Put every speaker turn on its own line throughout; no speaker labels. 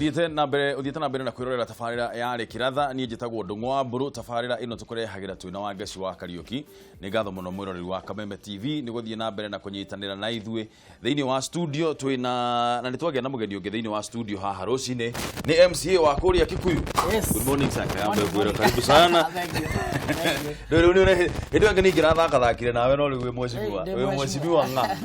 Ũthiĩte na mbere, ũthiĩte na mbere na kwĩrorera tabarĩra ya Rĩkĩratha. Niĩ njĩtagwo Ndũng'ũ wa Mbũrũ. Tabarĩra ĩno tũkũrehagĩra twĩna Wangeci wa Kariũki. Nĩ ngatho mũno mwĩroreri wa Kameme TV nĩ gũthiĩ na mbere na kũnyitanĩra na ithuĩ thĩinĩ wa studio. Twĩna na nĩ twagĩa na mũgeni ũngĩ thĩinĩ wa studio haha rũcinĩ, nĩ MCA wa kũrĩa Kikuyu.
Yes.
Good morning sir.
Morning,
Kayambe ngwĩra
morning.
karibu sana.
Thank you. Thank you.
Rĩu rĩu nĩ hĩndĩ ĩyo ĩngĩ ningĩrathakathakire nawe, no rĩu wĩ mheshimiwa.
Hey, ndĩ
Wĩ
mheshimiwa.
mheshimiwa ng'a.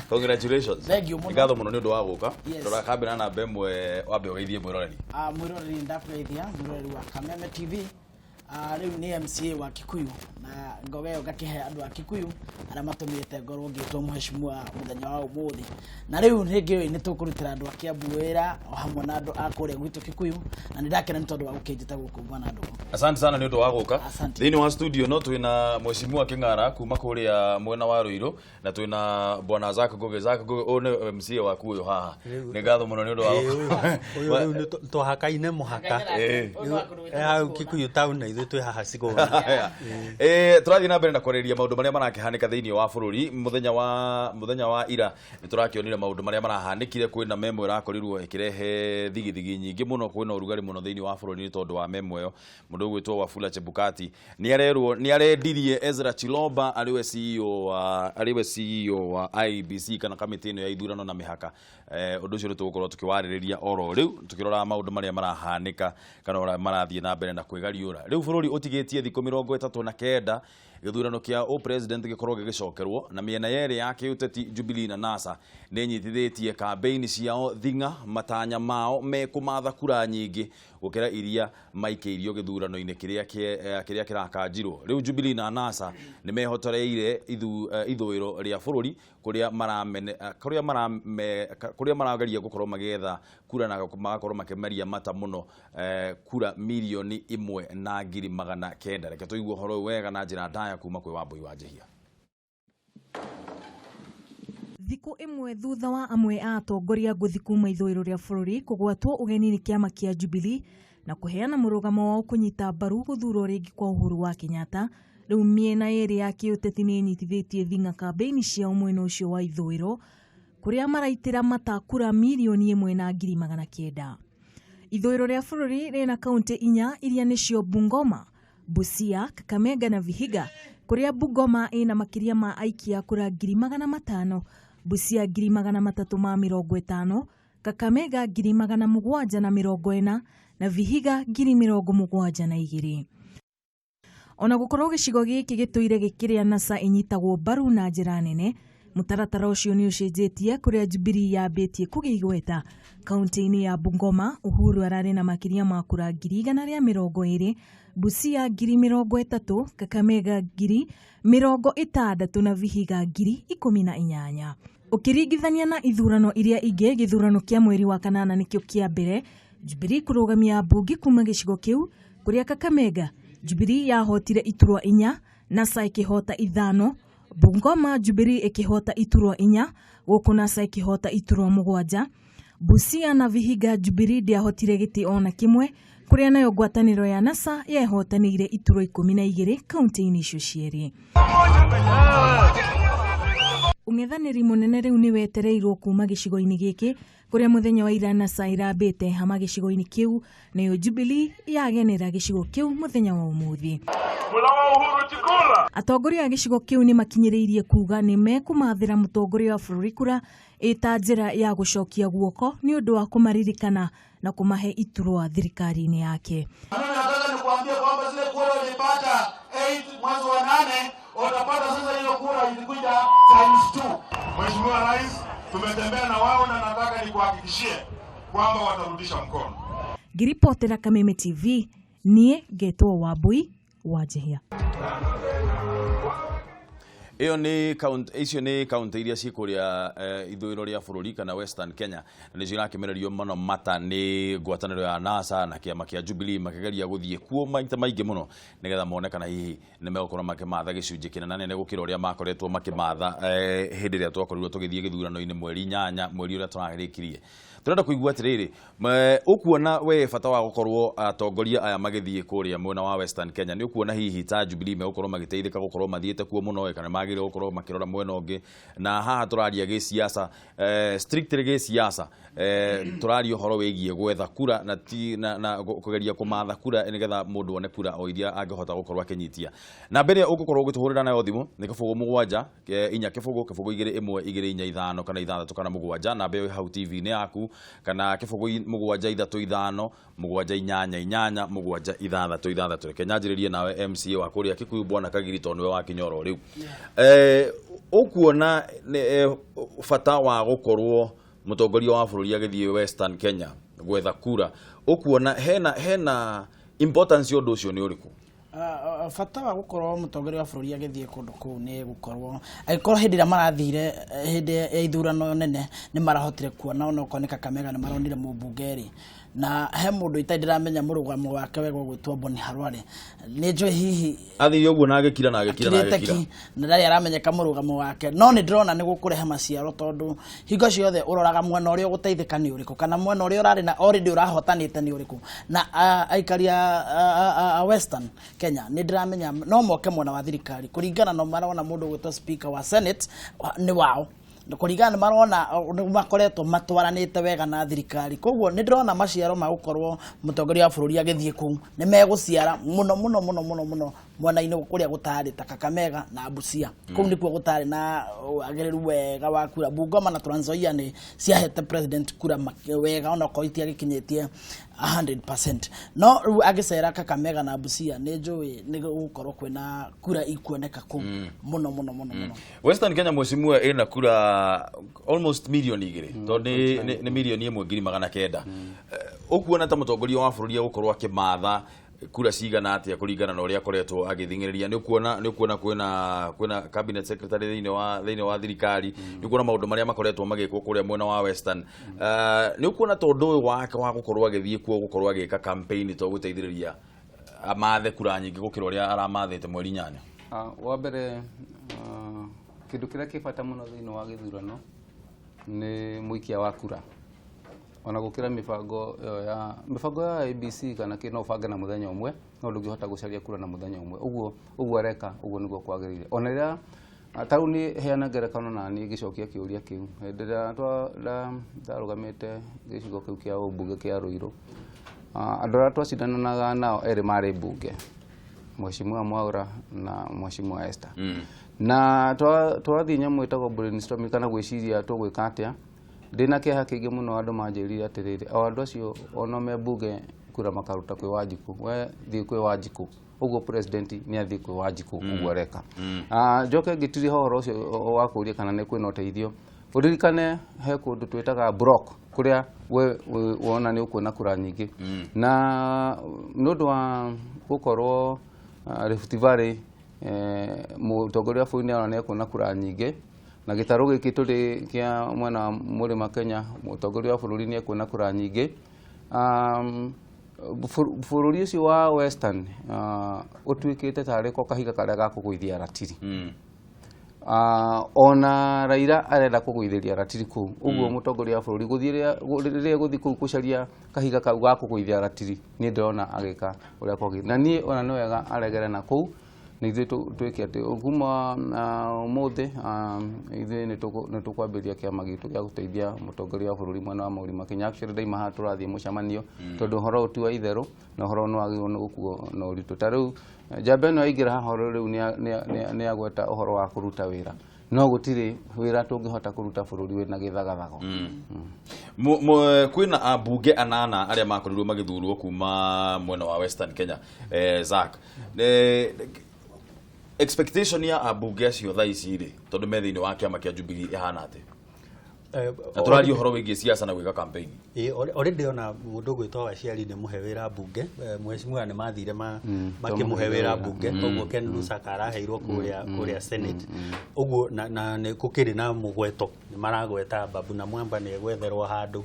Congratulations.
Thank you mũno.
Nĩ ngatho mũno nĩ ũndũ wa gũka.
Yes.
Rora kambĩra namba ĩmwe, wambe ũgeithie mwĩroreri.
Ah, mwĩroreri, ndakũgeithia mwĩroreri wa Kameme TV. Ah, rĩu nĩ MCA wa Kikuyu na ngoga ĩyo ngakĩhe andũ a Kikuyu arĩa matũmĩte ngorwo ngĩtwo mheshimiwa mũthenya wa ũmũthĩ. Na rĩu rĩngĩ nĩ tũkũrutĩra andũ a Kiambu wĩra o hamwe na andũ a kũrĩa gwitũ Kikuyu, na nĩ ndakena nĩ tondũ wa gũkĩnjĩta gũkũ, bwana Ndũng'ũ.
Asante sana nĩ ũndũ wa gũka.
Asante.
Thĩinĩ wa studio no twĩna mheshimiwa Kĩng'ara kuma kũrĩa mwena wa Ruiru, na twĩna bwana Zack Ngugi. Zack Ngugi, ũyũ nĩ MCA waku ũyũ haha. Nĩ ngatho mũno nĩ ũndũ wa gũka.
Ũyũ rĩu nĩ twahakaine mũhaka. Hau Kikuyu town na ithuĩ twĩ haha Sigona.
Tũrathiĩ na mbere na kwarĩrĩria maũndũ marĩa marakĩhanĩka thĩinĩ wa bũrũri. Mũthenya wa ira nĩ tũrakĩonire maũndũ marĩa marahanĩkire. Kwĩna memo ĩrakorirwo ĩkĩrehe thigithigi nyingĩ mũno, kwĩna ũrugarĩ mũno thĩinĩ wa bũrũri nĩ tondũ wa memo ĩyo. Mũndũ ũgwĩtwo Wafula Chebukati nĩ arerwo nĩ arendirie Ezra Chiloba arĩwe CEO wa IEBC kana kamĩtĩ ĩno ya ithurano na mĩhaka. Ũndũ ũcio nĩ tũgũkorwo tũkĩwarĩrĩria oro rĩu, tũkĩroraga maũndũ marĩa marahanĩka kana ũrĩa marathiĩ na mbere na kwĩgariũra. Rĩu bũrũri ũtigĩtie thikũ 39 gĩthurano kĩa ũpresident gĩkorwo gĩgĩcokerwo, na mĩena yerĩ ya kĩũteti, Jubilee na NASA, nĩ nyitithĩtie kambĩini ciao thing'a. Matanya mao mekũmatha kura nyingĩ gũkĩra iria maikĩirio gĩthurano-inĩ kĩrĩa kĩrakanjirwo. Rĩu Jubilee na NASA nĩ mehotoreire ithũĩro rĩa bũrũri kũrĩa marageria gũkorwo magĩetha kura na magakorwo makĩmeria mata mũno kura 1,900,000. Reke tũigue ũhoro ũyũ wega na njĩra ndaya kuma kwĩ Wambui wa Njihia.
Thikũ ĩmwe thutha wa amwe a atongoria ngũthi kuma ithũĩro rĩa bũrũri kũgwatwo ũgeni nĩ kĩama kĩa Jubilee na kũheana mũrũgamo wao kũnyita mbaru gũthurwo rĩngĩ kwa Uhuru wa Kenyatta, rĩu mĩena ĩrĩ ya kĩũteti nĩ ĩnyitithĩtie thing'a kambĩini ciao mwena ũcio wa ithũĩro, kũrĩa maraitĩra mata kura 1,900,000. Ithũĩro rĩa bũrũri rĩna kaunti inya iria nĩcio Bungoma, Busia, Kakamega na Vihiga, kũrĩa Bungoma ĩna makĩria ma aikia kura 500,000, Busia 350,000, Kakamega 740,000 na Vihiga 72,000. Ona gũkorwo gĩcigo gĩkĩ gĩtũire gĩkĩrĩa NASA ĩnyitagwo mbaru na njĩra nene, mũtaratara ũcio nĩ ũcenjetie, kũrĩa Jubilee yambĩtie kũgĩa igweta. Kaunti-inĩ ya Bungoma, Uhuru ararĩ na makĩria ma kura 120,000, Busia 30,000, Kakamega 60,000 na Vihiga 18,000. Ũkĩringithania na ithurano iria ingĩ, gĩthurano kĩa mweri wa kanana nĩkĩo kĩa mbere Jubilee kũrũgamia ambunge kuma gĩcigo kĩu, kũrĩa Kakamega Jubilee yahotire iturwa inya, NASA ĩkĩhota ithano, Bungoma Jubilee ĩkĩhota iturwa inya, gũkũ NASA ĩkĩhota iturwa mũgwanja. Busia na Vihiga Jubilee ndĩahotire gĩtĩ ona kĩmwe, kũrĩa nayo ngwatanĩro ya NASA yehotanĩire iturwa 12 kaunti-inĩ icio cierĩ. Ũng'ethanĩri mũnene rĩu nĩ wetereirwo kuma gĩcigo-inĩ gĩkĩ, kũrĩa mũthenya wa ira NASA ĩrambĩte hama gĩcigo-inĩ kĩu, nayo Jubilee yagenera gĩcigo kĩu mũthenya wa ũmũthĩ. Atongoria a gĩcigo kĩu nĩ makinyĩrĩirie kuga nĩ mekũmathĩra mũtongoria wa bũrũri kura ĩta njĩra ya gũcokia guoko nĩ ũndũ wa kũmaririkana na kũmahe iturwa thirikari-inĩ yake.
Mimi nataka nikuambie kwamba zile kura ulipata 8 mwezi wa nane, utapata sasa hiyo kura ilikuja times 2.
Mheshimiwa Rais, tumetembea na wao na nataka nikuhakikishie kwamba watarudisha mkono.
Ngĩribotera Kameme TV, niĩ ngetwo Wambui wa Njihia.
Ĩyo nĩ kaunti, icio nĩ kaunti iria ciĩ kũrĩa ithũĩro rĩa bũrũri kana Western Kenya, na nĩcio irakĩmererio mũno mata nĩ ngwatanĩro ya NASA na kĩama kĩa Jubilee, makĩgeria gũthiĩ kuo maita maingĩ mũno nĩgetha mone kana hihi nĩ megũkorwo makĩmatha gĩcunjĩ kĩnene nene gũkĩra ũrĩa makoretwo makĩmatha hĩndĩ ĩrĩa twakorirwo tũgĩthiĩ gĩthurano-inĩ mweri 8, mweri ũrĩa tũrarĩkirie. Tũrenda kũigua atĩrĩrĩ, ũkuona we bata wa gũkorwo atongoria aya magĩthiĩ kũrĩa mwena wa Western Kenya, nĩ ũkuona hihi ta Jubilee megũkorwo magĩteithĩka gũkorwo mathiĩte kuo mũno, kana magĩrĩire gũkorwo makĩrora mwena ũngĩ? Na haha tũraria gĩsiasa, strictly gĩsiasa, tũraria ũhoro wĩgiĩ gwetha kura na ti na kũgeria kũmatha kura nĩgetha mũndũ one kura o iria angĩhota gũkorwo akĩnyitia. Na mbere ũgũkorwo ũgĩtũhũrĩra nayo thimũ nĩ 0 7 4 0 0 2 1 2 4 5 kana 6 kana 7. Namba ĩyo ĩ hau TV-inĩ yaku, kana 0 7 3 5 7 8 8 7 6 6. Reke nyanjĩrĩrie nawe, MCA wa kũrĩa Kikuyu, Bwana Kagiri, tondũ nĩwe wa Kinyoro rĩu. Ũkuona bata wa gũkorwo mũtongoria wa bũrũri agĩthiĩ Western Kenya gwetha kura, ũkuona hena importance ya ũndũ ũcio nĩ ũrĩkũ?
Bata wa gũkorwo mũtongoria wa bũrũri agĩthiĩ kũndũ kũu nĩ gũkorwo angĩkorwo hĩndĩ ĩrĩa marathire, hĩndĩ ya ithurano nene, nĩ marahotire kuona onokorwo nĩ Kakamega nĩ maronire mũmbunge rĩ, na he mũndũ itarĩ ndĩramenya mũrũgamo wake wega ũgwĩtwo Boni Harware, nĩ njũĩ hihi
Athire ũguo na agĩkira na agĩkira na
akirĩte
agĩkira.
Ki na ndarĩ aramenyeka mũrũgamo wake, no nĩ ndĩrona nĩ gũkũrehe maciaro, tondũ hingo ciothe ũroraga mwena ũrĩa ũgũteithĩka nĩ ũrĩkũ, kana mwena ũrĩa ũrarĩ na already ũrahotanĩte nĩ ũrĩkũ. Na aikari a Western Kenya nĩ ndĩramenya no moke mwena wa thirikari kũringana na marona mũndũ ũgwĩtwo Speaker wa Senate nĩ wao, kũringana nĩ marona nĩ makoretwo matwaranĩte wega na thirikari. Koguo nĩ ndĩrona maciaro ma gũkorwo mũtongoria wa bũrũri agĩthiĩ kũu nĩ megũciara mũno mũno mũno mũno mũno mwena-inĩ kũrĩa gũtarĩ ta Kakamega na Busia. Kũu nĩkuo gũtarĩ na wagĩrĩru wega wa kura. Bungoma na Trans Nzoia nĩ ciahete president kura wega, onokorwo itiagĩkinyĩtie 100%, no rĩu agĩcera Kakamega na Busia nĩ njũĩ nĩ gũgũkorwo kwĩna kura ikuoneka kũu mũno mũno mũno mũno.
Western Kenya, mheshimiwa, ĩna kura almost 2 mirioni, tondũ nĩ 1,900,000. Ũkuona ta mũtongoria wa bũrũri egũkorwo akĩmatha kura cigana atĩa kũringana na ũrĩa akoretwo agĩthing'ĩrĩria? Nĩ ũkuona kwĩna cabinet secretary thĩinĩ wa thirikari, nĩ ũkuona maũndũ marĩa makoretwo magĩkwo kũrĩa mwena wa Western, nĩ ũkuona tondũ ũyũ wake wa gũkorwo agĩthiĩ kuo gũkorwo agĩka campaign to gũteithĩrĩria amathe kura nyingĩ gũkĩra ũrĩa aramathĩte mweri 8?
Wa mbere, kĩndũ kĩrĩa kĩ bata mũno thĩinĩ wa gĩthurano nĩ mũikia wa kura, ona gũkĩra mĩbango ĩyo ya mĩbango ya ABC kana kĩ. No ũbange na mũthenya ũmwe, no ndũngĩhota gũcaria kura na mũthenya ũmwe. Ũguo areka ũguo nĩguo kwagĩrĩire. Ona rĩrĩa ta rĩu niĩ heana ngerekano na niĩ ngĩcokia kĩũria kĩu, hĩndĩ ĩrĩa ndarũgamĩte gĩcigo kĩu kĩa ũmbunge kĩa Ruiru, andũ arĩa twacindanaga nao erĩ marĩ mbunge, Mheshimiwa Mwaura na Mheshimiwa Esther, na twathiĩ nyamũ ĩtagwo brainstorming kana gwĩciria tũgwĩka atĩa, ndĩna kĩeha kĩingĩ mũno andũ manjĩrire atĩrĩrĩ, o andũ acio ona me mbunge kura makaruta kwĩ Wanjikũ, we thiĩ kwĩ Wanjikũ. Ũguo president nĩ athiĩ kwĩ Wanjikũ, ũguo areka. Njoke ngĩtiriha ũhoro ũcio wa kũũria kana nĩ kwĩna ũteithio, ũririkane he kũndũ twĩtaga block kũrĩa we wona nĩ ũkuona kura nyingĩ, na nĩ ũndũ wa gũkorwo Rift Valley, mũtongoria wa bũrũri nĩ arona nĩ ekuona kura nyingĩ, na gĩtarũ gĩkĩ tũrĩ kĩa mwena wa mũrĩma Kenya, mũtongoria wa bũrũri nĩ ekuona kura nyingĩ. Bũrũri ũcio wa Western ũtuĩkĩte tarĩ ko kahiga karĩa ga kũgũithia ratiri. Ona Raila arenda kũgũithĩria ratiri kũu. Ũguo mũtongoria wa bũrũri gũthiĩ rĩrĩa gũthiĩ kũu gũcaria kahiga kau ga kũgũithia ratiri, niĩ ndĩrona agĩka ũrĩa kwagĩrĩire, na niĩ ona nĩ wega aregere na kũu nĩ ithuĩ twĩke atĩ kuma ũmũthĩ, ithuĩ nĩ tũkwambĩrĩria kĩama gitũ gĩa gũteithia mũtongoria wa bũrũri mwena wa Mũrĩma Kenya. Actually, ndaima haha tũrathiĩ mũcemanio, tondũ ũhoro ũyũ ti wa itherũ na ũhoro nĩ wagĩrĩirwo nĩ gũkuo na ũritũ. Ta rĩu njamba ĩno yaingĩra haha rĩu nĩ agweta ũhoro wa kũruta wĩra, no gũtirĩ wĩra tũngĩhota kũruta bũrũri wĩna gĩthagathago.
Kwĩna ambunge anana arĩa makorirwo magĩthurwo kuma mwena wa Western Kenya. Zack, expectation ya ambunge acio thaa ici rĩ, tondũ me thĩinĩ wa kĩama kĩa Jubilee, ĩhana atĩa? Na tũraria ũhoro wĩgiĩ siasa na gwĩka campaign.
Already ona mundu gwitwo Waciari nĩ mũhe wĩra mbunge, mheshimiwa nĩ mathire makĩmũhe wĩra mbunge, ũguo Ken Lusaka araheirwo kũrĩa Senate, ũguo na nĩ gũkĩrĩ na mũgweto, nĩ maragweta Babu na Mwamba nĩ egwetherwo handũ,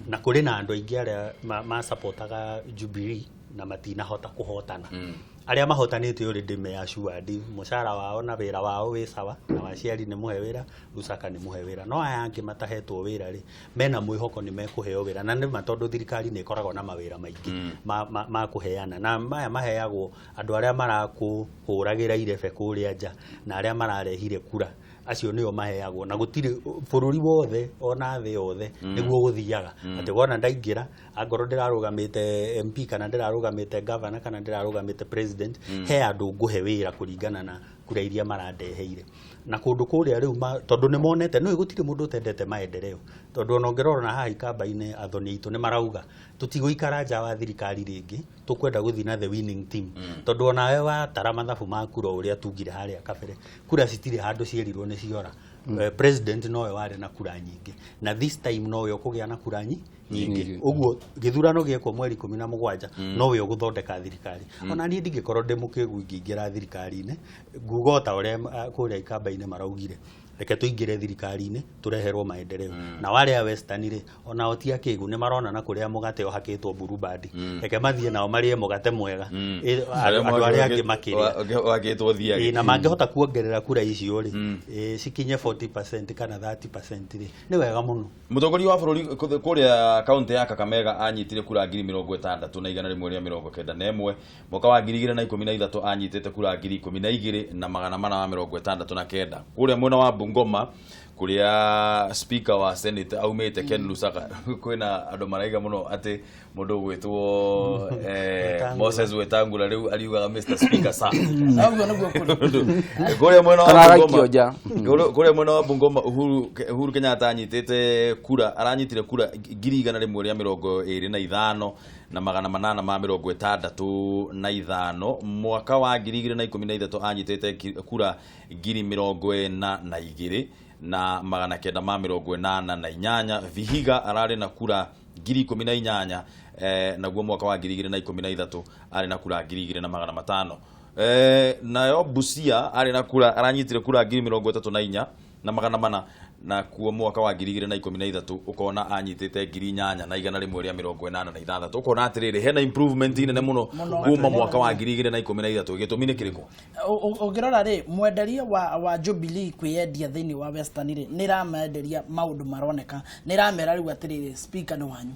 na kũrĩ na andũ aingĩ arĩa masapotaga Jubilee na matinahota kũhotana. Arĩa mahotanĩte already me assured mũcara wao na wĩra wao wĩ sawa, na Waciari nĩ mũhe wĩra, Lusaka nĩ mũhe wĩra, no aya angĩ matahetwo wĩra rĩ mena mwĩhoko nĩ mekũheo wĩra, na nĩ ma tondũ thirikari nĩ ĩkoragwo na mawĩra maingĩ ma kũheana, na maya maheagwo andũ arĩa marakũhũragĩra irebe kũrĩa nja na arĩa mararehire kura, acio nĩo maheagwo, na gũtirĩ bũrũri wothe ona thĩ yothe nĩguo gũthiaga atĩ wona ndaingĩra angorwo ndĩrarũgamĩte MP kana ndĩrarũgamĩte governor kana ndĩrarũgamĩte president, he andũ ngũhe wĩra kũringana na kura iria marandeheire. Na kũndũ kũrĩa rĩu tondũ nĩ monete no gũtirĩ mũndũ ũtendete maendeleo, tondũ ona ũngĩrora na haha ikamba-inĩ athoni aitũ nĩ marauga tũtigũikara nja wa thirikari rĩngĩ, tũkwenda gũthiĩ na the winning team, tondũ onawe watara mathabu ma kura ũrĩa tugire harĩa kabere, kura citirĩ handũ ciĩrirwo nĩ ciora. President nowe warĩ na kura nyingĩ, na this time nowe ũkũgĩa na kura nyingĩ, ũguo gĩthurano gĩekwo mweri 17 nowe ũgũthondeka thirikari. Ona niĩ ndingĩkorwo ndĩ mũkĩgu ingĩingĩra thirikari-inĩ, nguga o ta ũrĩa kũrĩa ikamba-inĩ maraugire, reke tũingĩre thirikari-inĩ tũreherwo maendeleo. Na warĩa Western rĩ onao ti akĩgu, nĩ marona na kũrĩa mũgate ũhakĩtwo burubandi, reke mathiĩ nao marĩe mũgate mwega, andũ arĩa angĩ makĩrĩa
wakĩtwo thiagi,
na mangĩhota kuongerera kura icio rĩ cikinye 40% kana 30% rĩ nĩ wega mũno.
Mũtongoria wa bũrũri kũrĩa kaunti ya Kakamega anyitire kura 6,191 mwaka wa 2013 anyitĩte kura 12,469. Kũrĩa mwena wa Bungoma kũrĩa speaker wa Senate aumĩte Ken Lusaka, kwĩna andũ maraiga mũno atĩ mũndũ ũgwĩtwo Moses Wetangula rĩu ariugaga Mr Speaker sir.
Ũguo nĩguo kũrĩ.
Kũrĩa mwena wa Bungoma, kũrĩa mwena wa Bungoma Uhuru Kenyatta anyitĩte kura, aranyitire kura 125 na 865 mwaka wa 2013 anyitĩte kura 42 na 988. Vihiga ararĩ na kura 18,000 naguo mwaka wa 2013 arĩ na kura 2,500. Nayo Busia arĩ na kura, aranyitire kura 34,400 na kuo mwaka wa 2013 ukona anyitĩte 8,186. Ukona atĩrĩrĩ hena improvement nene mũno kuma mwaka wa 2013. Gĩtũmi nĩ kĩrĩkũ?
Ũngĩrora rĩ mwenderia wa Jubilee kwĩyendia thĩinĩ wa Western rĩ nĩ ĩramenderia maũndũ maroneka, nĩ ĩramera rĩu atĩrĩrĩ speaker nĩ wanyu,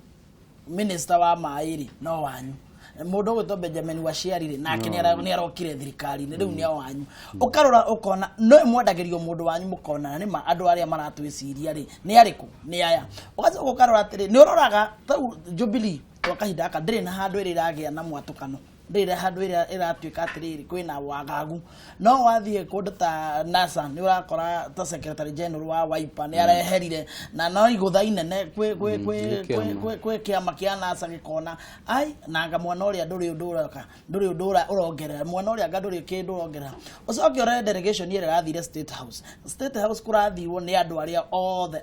minister wa maĩ rĩ no wanyu, mũndũ ũgwĩtwo Benjamin Waciari rĩ nake nĩ arokire thirikari-inĩ rĩu nĩ wanyu. Ũkarora ũkona no mwendagĩrio mũndũ wanyu, mũkona nĩ ma andũ arĩa maratwĩciria rĩ nĩ arĩkũ, nĩ aya. Ũgacoka ũkarora atĩrĩ nĩ ũroraga tau Jubilee kwa kahinda gaka ndĩrĩ na handũ ĩrĩ ĩragĩa na mwatũkano, ndĩrĩ handũ ĩrĩa ĩratuĩka atĩrĩrĩ kwĩna wagagu, no wathiĩ kũndũ ta NASA nĩ ũrakora ta secretary general wa Wiper nĩ areherire na no igũtha inene kwĩ kĩama kĩa NASA gĩkona ai nanga mwana ũrĩa ndũrĩ ũndũ ũroka, ndũrĩ ũndũ ũrongerera, mwana ũrĩa anga ndũrĩ kĩndũ ũrongerera. Ũcoke ũrore delegation ĩrĩa ĩrathire State House. State House kũrathirwo nĩ andũ arĩa othe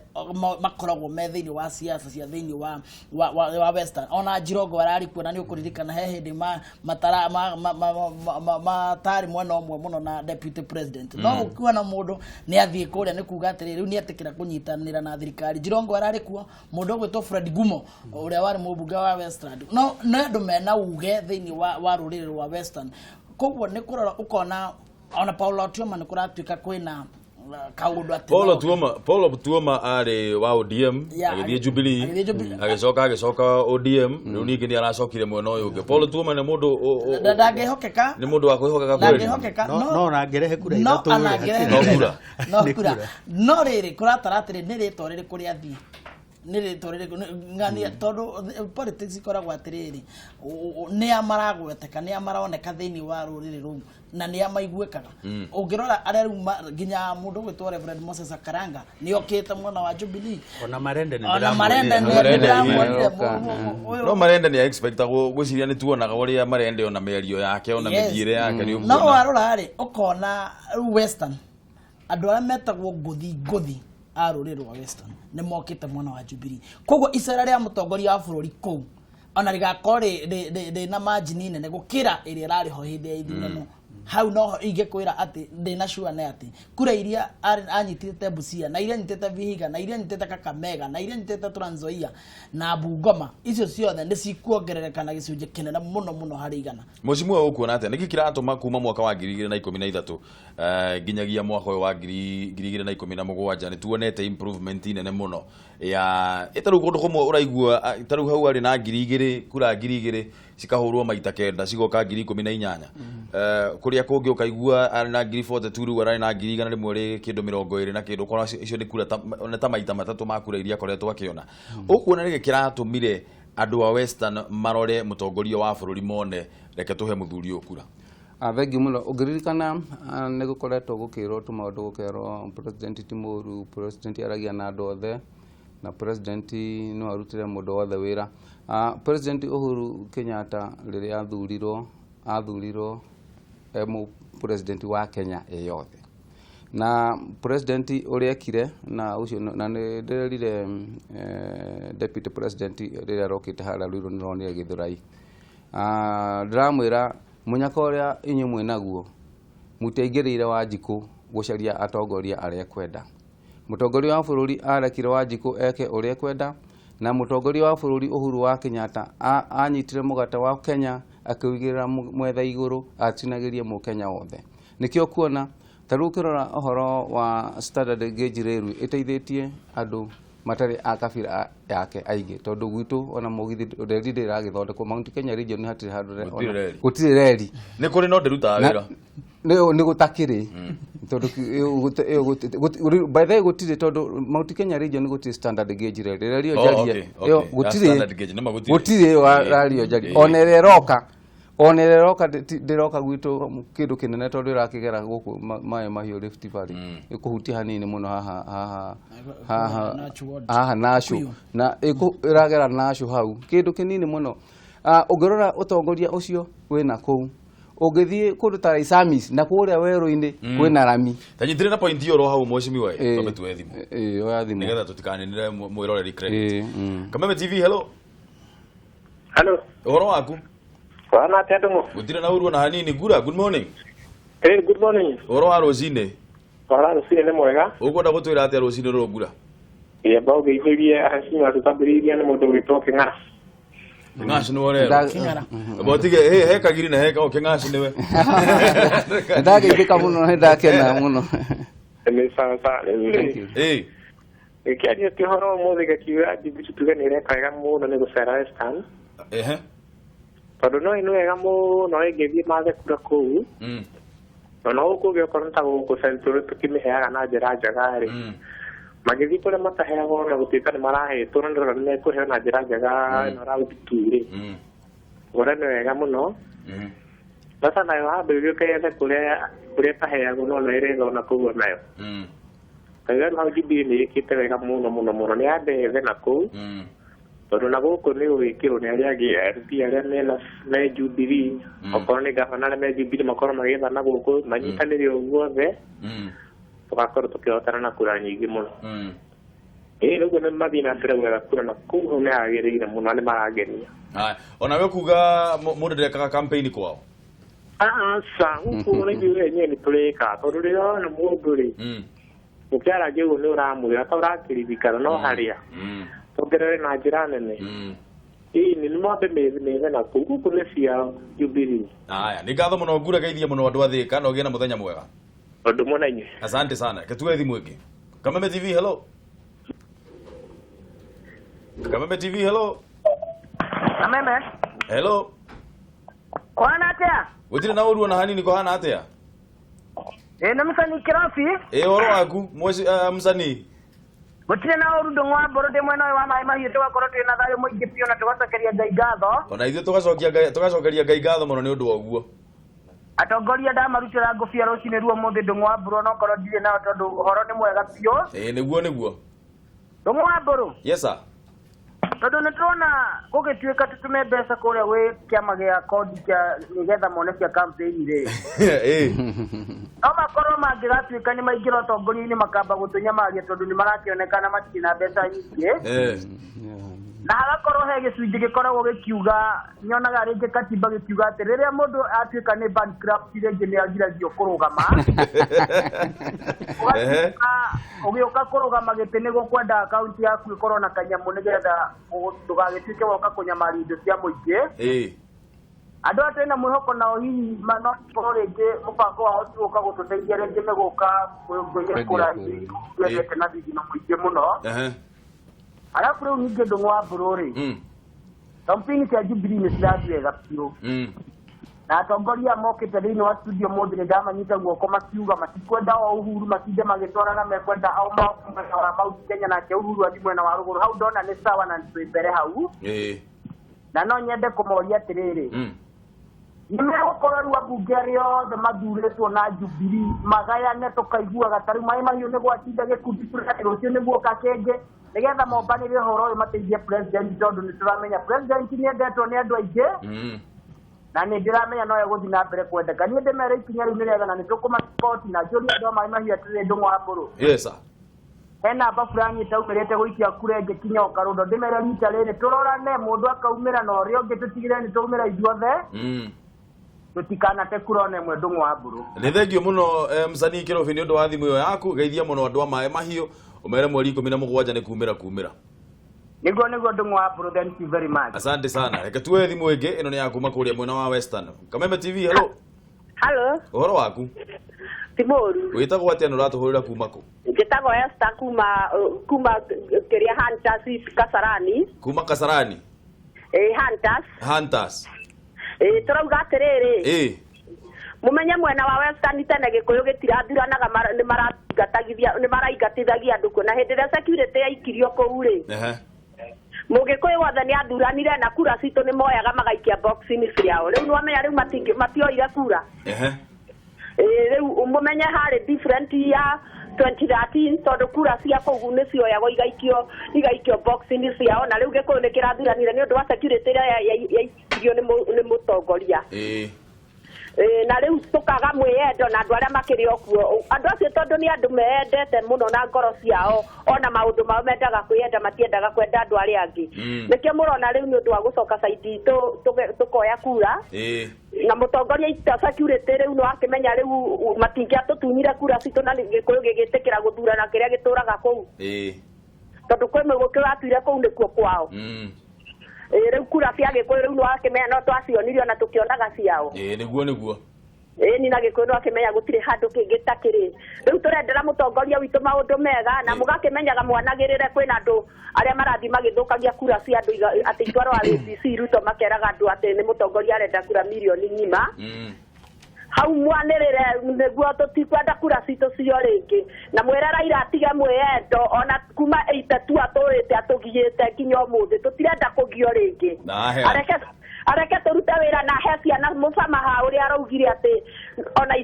makoragwo me thĩinĩ wa siasa cia thĩinĩ wa Western. Ona Njirongo ararĩ kuo, na nĩ ũkũririkana he hĩndĩ matarĩ mwena ũmwe mũno na deputy president, no ũkiona mũndũ nĩ athiĩ kũrĩa nĩ kuga atĩrĩ rĩu nĩ etĩkĩra kũnyitanĩra na thirikari. Njirongo ararĩ kuo, mũndũ ũgwĩtwo Fred Gumo ũrĩa warĩ mũmbunge wa Westland, no nĩ andũ mena uge thĩinĩ wa rũrĩrĩ rwa Western. Koguo nĩ kũrora ũkona ona Paulo Otuoma nĩ kũratuĩka kwĩna kaũndũ atĩ
Paulo Otuoma arĩ wa ODM agĩthiĩ Jubilee, agĩcoka ODM, rĩu ningĩ nĩ aracokire mwena ũyũ ũngĩ. Paulo Otuoma nĩ mũndũ
ndangĩhokeka,
nĩ mũndũ wa kwĩhokeka kweli,
ndangĩhokeka,
no angĩrehe kura ithatũ
no kura, no rĩrĩ kũratara atĩrĩ nĩ rĩtwa rĩrĩkũ rĩathiĩ, nĩ rĩtwa rĩrĩkũ ng'ania, tondũ politics ikoragwo atĩrĩrĩ nĩ a maragweteka, nĩ a maroneka thĩinĩ wa rũrĩrĩ rũu na nĩ a maiguĩkaga. Ũngĩrora arĩa rĩu nginya mũndũ ũgwĩtwo Reverend Moses Akaranga nĩ okĩte mwena wa Jubilee,
ona Marende nĩ
ndĩramuonire,
no Marende nĩ expectagwo gwĩciria nĩ tuonaga ũrĩa Marende ona mĩario yake ona mĩthiĩre yake nĩ ũguo.
No warora rĩ ũkona rĩu Western andũ arĩa metagwo ngũthi ngũthi a rũrĩrĩ rwa Western nĩ mokĩte mwena wa Jubilee. Koguo icera rĩa mũtongoria wa bũrũri kũu ona rĩgakorwo rĩ na margin nene gũkĩra ĩrĩa ĩrarĩ ho hĩndĩ ya ithurano. Hau noho ingĩkwĩra atĩ ndĩna sure nĩ atĩ kura iria anyitĩte Busia, na iria anyitĩte Vihiga, na iria anyitĩte Kakamega, na iria anyitĩte Trans Nzoia na Bungoma, icio ciothe nĩ cikuongerereka na gĩcunjĩ kĩnene mũno mũno harĩ igana.
Mũcimu ũyũ, ũkuona atĩa? Nĩkĩ kĩratũma kuma mwaka wa 2013 nginyagia mwaka ũyũ wa 2017 nĩ tuonete improvement nene mũno ya ĩtarĩu kũndũ kũmwe ũraigua tarĩu hau arĩ na 2000, kura 2000 cikahũrwo maita kenda cigoka 18,000? Kũrĩa kũngĩ ũkaigua arĩ na 42,000, rĩu ararĩ na 100,000 rĩ kĩndũ 20 na kĩndũ. Ũkona icio nĩ kura nĩ ta maita matatũ ma kura iria akoretwo akĩona. Ũkuona nĩkĩ kĩratũmire andũ a Western marore mũtongoria wa bũrũri mone reke tũhe mũthuri ũyũ kura?
Thengiũ mũno. Ũngĩririkana, nĩ gũkoretwo gũkĩrwo tũmaũndũ, gũkerwo president ti mũru, president aragia na andũ othe, na president no arutĩre mũndũ wothe wĩra. President Uhuru Kenyatta rĩrĩa athurirwo, athurirwo e mũ president wa Kenya ĩ yothe, na president ũrĩa ekire na ũcio, na nĩ ndĩrerire deputy president rĩrĩa arokĩte harĩa Ruiru, nĩronire Gĩthũrai. Ndĩramwĩra mũnyaka ũrĩa inyuĩ mwĩnaguo mũtiaingĩrĩire Wanjikũ gũcaria atongoria arĩa ekwenda. Mũtongoria wa bũrũri arekire Wanjikũ eke ũrĩa ekwenda, na mũtongoria wa bũrũri Uhuru wa Kenyatta anyitire mũgate wa Kenya akĩũigĩrĩra mwetha igũrũ atinagĩrie mũkenya wothe. Nĩkĩo kuona ta rĩu ũkĩrora ũhoro wa standard gauge railway ĩteithĩtie andũ matarĩ a kabira yake aingĩ, tondũ gwitũ ona mũgithi reri ndĩragĩthondekwo. Mount Kenya region nĩ hatirĩ handũ
Gũtirĩ reri.
Gũtirĩ reri.
Nĩ kũrĩ no ndĩrutaga wĩra.
Nĩ gũtakĩrĩ tondũ ĩyo by the way gũtirĩ, tondũ Mount Kenya region gũtirĩ standard gauge reri reri ĩyo
Oh,
njarie
okay.
ĩyo
Ya
gũtirĩ.
standard gauge, nĩma gũtirĩ.
Gũtirĩ ĩyo rario njarie. Ona ĩrĩa ĩroka, ona ĩrĩa ĩroka ndĩroka gwitũ kĩndũ kĩnene, tondũ ĩrakĩgera gũkũ maĩ mahiũ Rift Valley, ĩkũhutia hanini mũno haha haha haha
Nachu ward.
Haha Nachu.
Kikuyu.
Na ĩragera Nachu hau kĩndũ kĩnini mũno. Ũngĩrora ũtongoria ũcio wĩna kũu, ũngĩthiĩ kũndũ ta Laisamis na kũrĩa werũ-inĩ kwĩna rami.
Ta nyitĩrĩ na point ĩyo oro hau, mheshimiwa, twambe tuoe thimũ.
Ĩĩ, oya thimũ.
Nĩgetha tũtikaninĩre mwĩroreri credit.
Ĩĩ.
Kameme TV, hello.
Hello.
Ũhoro waku?
Wana atĩa, Ndung'u?
Gũtirĩ na ũru ona hanini. Ngura, good morning.
Hey, good morning.
Ũhoro wa rũcinĩ?
Ũhoro rũcinĩ nĩ mwega.
Ũkwenda gũtwĩra atĩa rũcinĩ rũrũ, Ngura?
Ngĩamba ũgeithĩrie aheshimiwa tũtambĩrĩirie nĩ mũndũ ũgwĩtwo Kĩng'ara.
Kĩng'aci nĩwe ũrerwo.
Kĩng'ara.
Botige he kagiri na he kĩng'aci nĩwe.
Nĩndageithĩka mũno, nĩndakena mũno.
Nĩ sawa sawa. Rĩu
Thank
rĩ,
you.
gĩkĩaria ti ũhoro ũmũthĩ gakiuga Jubilee tuge nĩ ĩreka wega mũno nĩ gũcera Western. Tondũ no nĩ wega mũno ĩngĩthiĩ mathe kura kũu. Na no gũkũ ũngĩ okorwo nĩ ta gũkũ Central tũkĩmĩheaga na njĩra njega rĩ. Magĩthiĩ kũrĩa mataheagwo na gũtuĩka nĩ marahetwo, na ndĩrona nĩ mekũheo na njĩra njega ĩno round two rĩ. Ngona nĩ wega mũno. Sasa nayo hambe ĩgĩũke yethe kũrĩa kũrĩa ĩtaheagwo, no ĩretha ona kũu onayo. Kaigua rĩu hau Jubilee nĩ ĩkĩte wega mũno mũno mũno, nĩ yambe yethe na kũu, tondũ na gũkũ nĩ gũgĩkĩrwo nĩ arĩa angĩ MP arĩa mena me Jubilee, okorwo nĩ gavana arĩa me Jubilee makorwo magĩetha na gũkũ manyitanĩre ũguo othe, tũgakorwo tũkĩhotana na kura nyingĩ mũno. Ĩĩ, ũguo nĩ mathiĩ na mbere gwetha kura na kũu hau nĩ hagĩrĩire mũno, nĩ marangenia.
Haya, onawe kuga mũndũ ndekaga campaign kwao?
Aca, gũkũ na ithuĩ enyewe nĩ tũrĩka, tondũ rĩrĩa wona mũndũ rĩ mũkĩaragia ũguo nĩ ũramwĩra ta ũrakĩririkana no harĩa ongerere na njĩra nene. Ĩĩ, nĩ mwambe methe na kũu, gũkũ nĩ cia Jubilee.
Haya, nĩ ngatho mũno Ngura, geithia mũno andũ a Thĩka na ũgĩe na mũthenya mwega.
Ũndũ mũna inyuĩ.
Asante sana. Ketue thimũ ĩngĩ. Kameme TV, hello. Kameme TV, hello.
Kameme.
Hello.
Kwana atia?
Gũtirĩ na ũru ona hanini, kũhana atĩa?
Ĩ, nĩ mũcani kĩrabi.
Ĩ, ũhoro waku msanii?
Gũtirĩ na ũru, Ndũng'ũ wa Mbũrũ, ndĩ mwena ũyũ wa maĩ mahiũ, tũgakorwo twĩ na thayũ mũingĩ biũ na tũgacokeria Ngai ngatho.
Ona ithuĩ tũgacokeria Ngai ngatho mũno nĩ ũndũ wa ũguo.
Atongoria ndamarutĩra ngũbia rũcinĩ ruo mũthĩ, Ndũng'ũ wa Mbũrũ, onokorwo ndirĩ nao, tondũ ũhoro nĩ mwega biũ.
Ĩ, nĩguo nĩguo.
Ndũng'ũ wa Mbũrũ.
Yes sir.
Tondũ nĩ tũrona gũgĩtuĩka tũtũme mbeca kũrĩa gwĩ kĩama gĩa kodi kĩa nĩgetha mone cia campaign rĩ. No makorwo mangĩgatuĩka nĩ maingĩra ũtongoria-inĩ makamba gũtũnyamaria tondũ nĩ marakĩonekana matirĩ na mbeca nyingĩ. Na hagakorwo he gĩcunjĩ gĩkoragwo gĩkiuga nyonaga rĩngĩ katiba gĩkiuga atĩ rĩrĩa mũndũ atuĩka nĩ bankrupt rĩngĩ nĩ agiragio kũrũgama. Ũgĩũka kũrũgama gĩtĩ nĩ gũkwenda akaunti yaku ĩkorwo na kanyamũ nĩgetha ndũgagĩtuĩke woka kũnyamaria indo cia mũingĩ. Andũ aya twĩna mwĩhoko nao hihi no korwo rĩngĩ mũbango wao ti gũka gũtũteithia rĩngĩ nĩ gũka kũiya kũra twendete na thithino mũingĩ mũno. Arabu rĩu ningĩ Ndung'u wa Mbũrũ rĩ, campaign cia Jubilee nĩ cirathiĩ wega biũ. Na atongoria mokĩte thĩinĩ wa studio mũthĩ nĩ ndamanyita guoko makiuga matikwenda o Uhuru matinde magĩtwarana mekwenda o mwena wa Mount Kenya nake Uhuru athiĩ mwena wa rũgũrũ. Hau ndona nĩ sawa na twĩ mbere hau. Na no nyende kũmoria atĩrĩrĩ, nĩ megũkorwo rĩu ambunge arĩa othe mathurĩtwo na Jubilee magayane tũkaiguaga ta rĩu Maĩ Mahiũ nĩ gwatinda gĩkundi fulani rũciũ nĩguoka kĩngĩ nĩgetha mombanĩre ũhoro ũyũ mateithie president tondũ nĩ tũramenya president nĩ endetwo nĩ andũ aingĩ na nĩ ndĩramenya no egũthiĩ na mbere kwendeka. Niĩ ndĩmere ikinya rĩu nĩ rĩega na nĩ tũkũmasapoti na njũrie andũ a Maĩ Mahiũ atĩrĩrĩ Ndung'u wa Mbũrũ.
Yes sir.
He namba fulani ĩtaumĩrĩte gũikia kura ĩngĩ kinya ũkarũndo ndĩmere rita rĩrĩ tũrorane mũndũ akaumĩra na ũrĩa ũngĩ tũtigĩrĩre nĩ twaumĩra ithuothe tũtikanate kura ona ĩmwe Ndung'u wa Mbũrũ.
Nĩ thengio mũno msanii Kĩrobi nĩ ũndũ wa thimũ ĩyo yaku. Geithia mũno andũ a Maĩ Mahiũ umere mweri 17 nĩ kumĩra kumĩra.
Nĩguo Ndung'u wa Mbũrũ, thank you very much.
Asante sana. Reke tuoe thimũ ĩngĩ ĩno nĩ ya kuma kũrĩa mwena wa Western. Kameme TV, hello.
Hello.
Ũhoro waku?
Ti mũru.
Wĩtagwo atĩa na ũratũhũrĩra kuma kũ?
Njĩtagwo Esther kuma kĩrĩa Hunters Kasarani.
Kuma Kasarani?
Hunters.
Hunters.
Tũrauga atĩrĩrĩ. Mũmenye mwena wa Western tene Gĩkũyũ gĩtirathuranaga nĩ maraingatithagia andũ kuo na hĩndĩ ĩrĩa security yaikirio kũu rĩ. Mũgĩkũyũ wothe nĩ athuranire na kura citũ nĩ moyaga magaikia box-inĩ ciao. Rĩu nĩwamenya rĩu matioire kura. Rĩu mũmenye harĩ different ya 2013 tondũ kura cia kũu nĩ cioyagwo igaikio box-inĩ ciao na rĩu Gĩkũyũ nĩ kĩrathuranire nĩ ũndũ wa security ĩrĩa yaikirio nĩ mũtongoria. Na rĩu tũkaga mwĩyendo na andũ arĩa makĩrĩ o kuo. Andũ acio tondũ nĩ andũ meyendete mũno na ngoro ciao ona maũndũ mao mendaga kwĩyenda matiendaga kwenda andũ arĩa angĩ. Nĩkĩo mũrona rĩu nĩ ũndũ wa gũcoka saidi tũkoya kura. Na mũtongoria ita security rĩu no akĩmenya rĩu matingĩatũtunyire kura citũ na Gĩkũyũ gĩgĩtĩkĩra gũthurana kĩrĩa gĩtũraga kũu. Tondũ kwĩ Mũgĩkũyũ atuire kũu nĩkuo kwao. Rĩu kura cia Gĩkũyũ rĩu nĩ wakĩmenya no twacionirio na tũkĩonaga ciao.
Nĩguo.
Ni na Gĩkũyũ nĩ wakĩmenya gũtirĩ handũ kĩngĩ ta kĩrĩ. Rĩu tũrendera mũtongoria witũ maũndũ mega na mũgakĩmenyaga mwanagĩrĩre kwĩna andũ arĩa marathiĩ magĩthũkagia kura cia andũ atĩ itwarwo IEBC Ruto makeraga andũ atĩ nĩ mũtongoria arenda kura mirioni ng'ima. Hau mwanĩrĩre nĩguo tũtikwenda kura citũ cio rĩngĩ na mwĩre Raila atige mwĩyendo ona kuma 82 atũrĩte atũgiĩte nginya ũmũthĩ tũtirenda kũgio rĩngĩ. Areke tũrute wĩra na he ciana mũcama ha ũrĩa araugire atĩ ona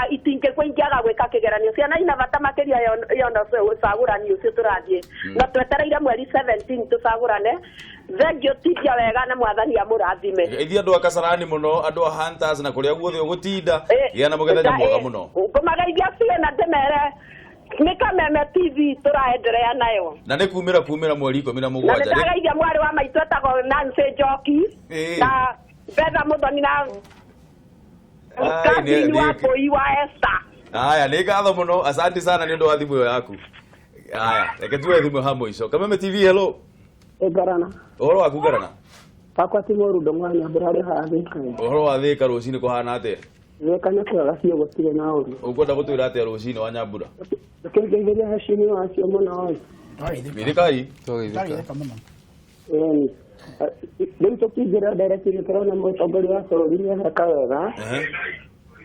itingĩkwo ingĩaga gwĩka kĩgeranio ciana ina bata makĩria yona ũcagũrani ũcio tũrathiĩ na twetereire mweri 17 tũcagũrane. Thengio tindia wega na mwathani amũrathime.
Geithia andũ a Kasarani mũno andũ a Hunters na kũrĩa guothe ũgũtinda gĩa na mũgethenya mwega mũno.
Ngũmageithia biũ na ndĩmere nĩ Kameme TV tũraenderea nayo.
Na nĩ kumĩra mweri 17.
Na nĩ ndagaithia mwarĩ wa maitũ etagwo Nancy Njoki na Betha Mũthoni na Kazini wa Mbũi wa Esther.
Aya nĩ ngatho mũno, asante sana nĩ ũndũ wa thimũ ĩyo yaku. Aya reke tuoe thimũ ha mũico. Kameme TV, hello.
Ngarana.
Ũhoro waku Ngarana?
Wakwa ti mũru Ndung'u wa Nyambura arĩ haha Thĩka.
Ũhoro wa Thĩka rũcinĩ kũhana atĩa?
Thĩka nĩ kwega biũ gũtirĩ na ũru.
Ũkwenda gũtwĩra atĩa rũcinĩ wa Nyambura?
Ũkĩngeithĩria heshimiwa acio mũno ĩ.
Geithĩkai.
Twageithĩka mũno.
Ĩni. Rĩu tũkĩingĩra ndereti nĩ tũrona mũtongoria wa bũrũri nĩ areka wega.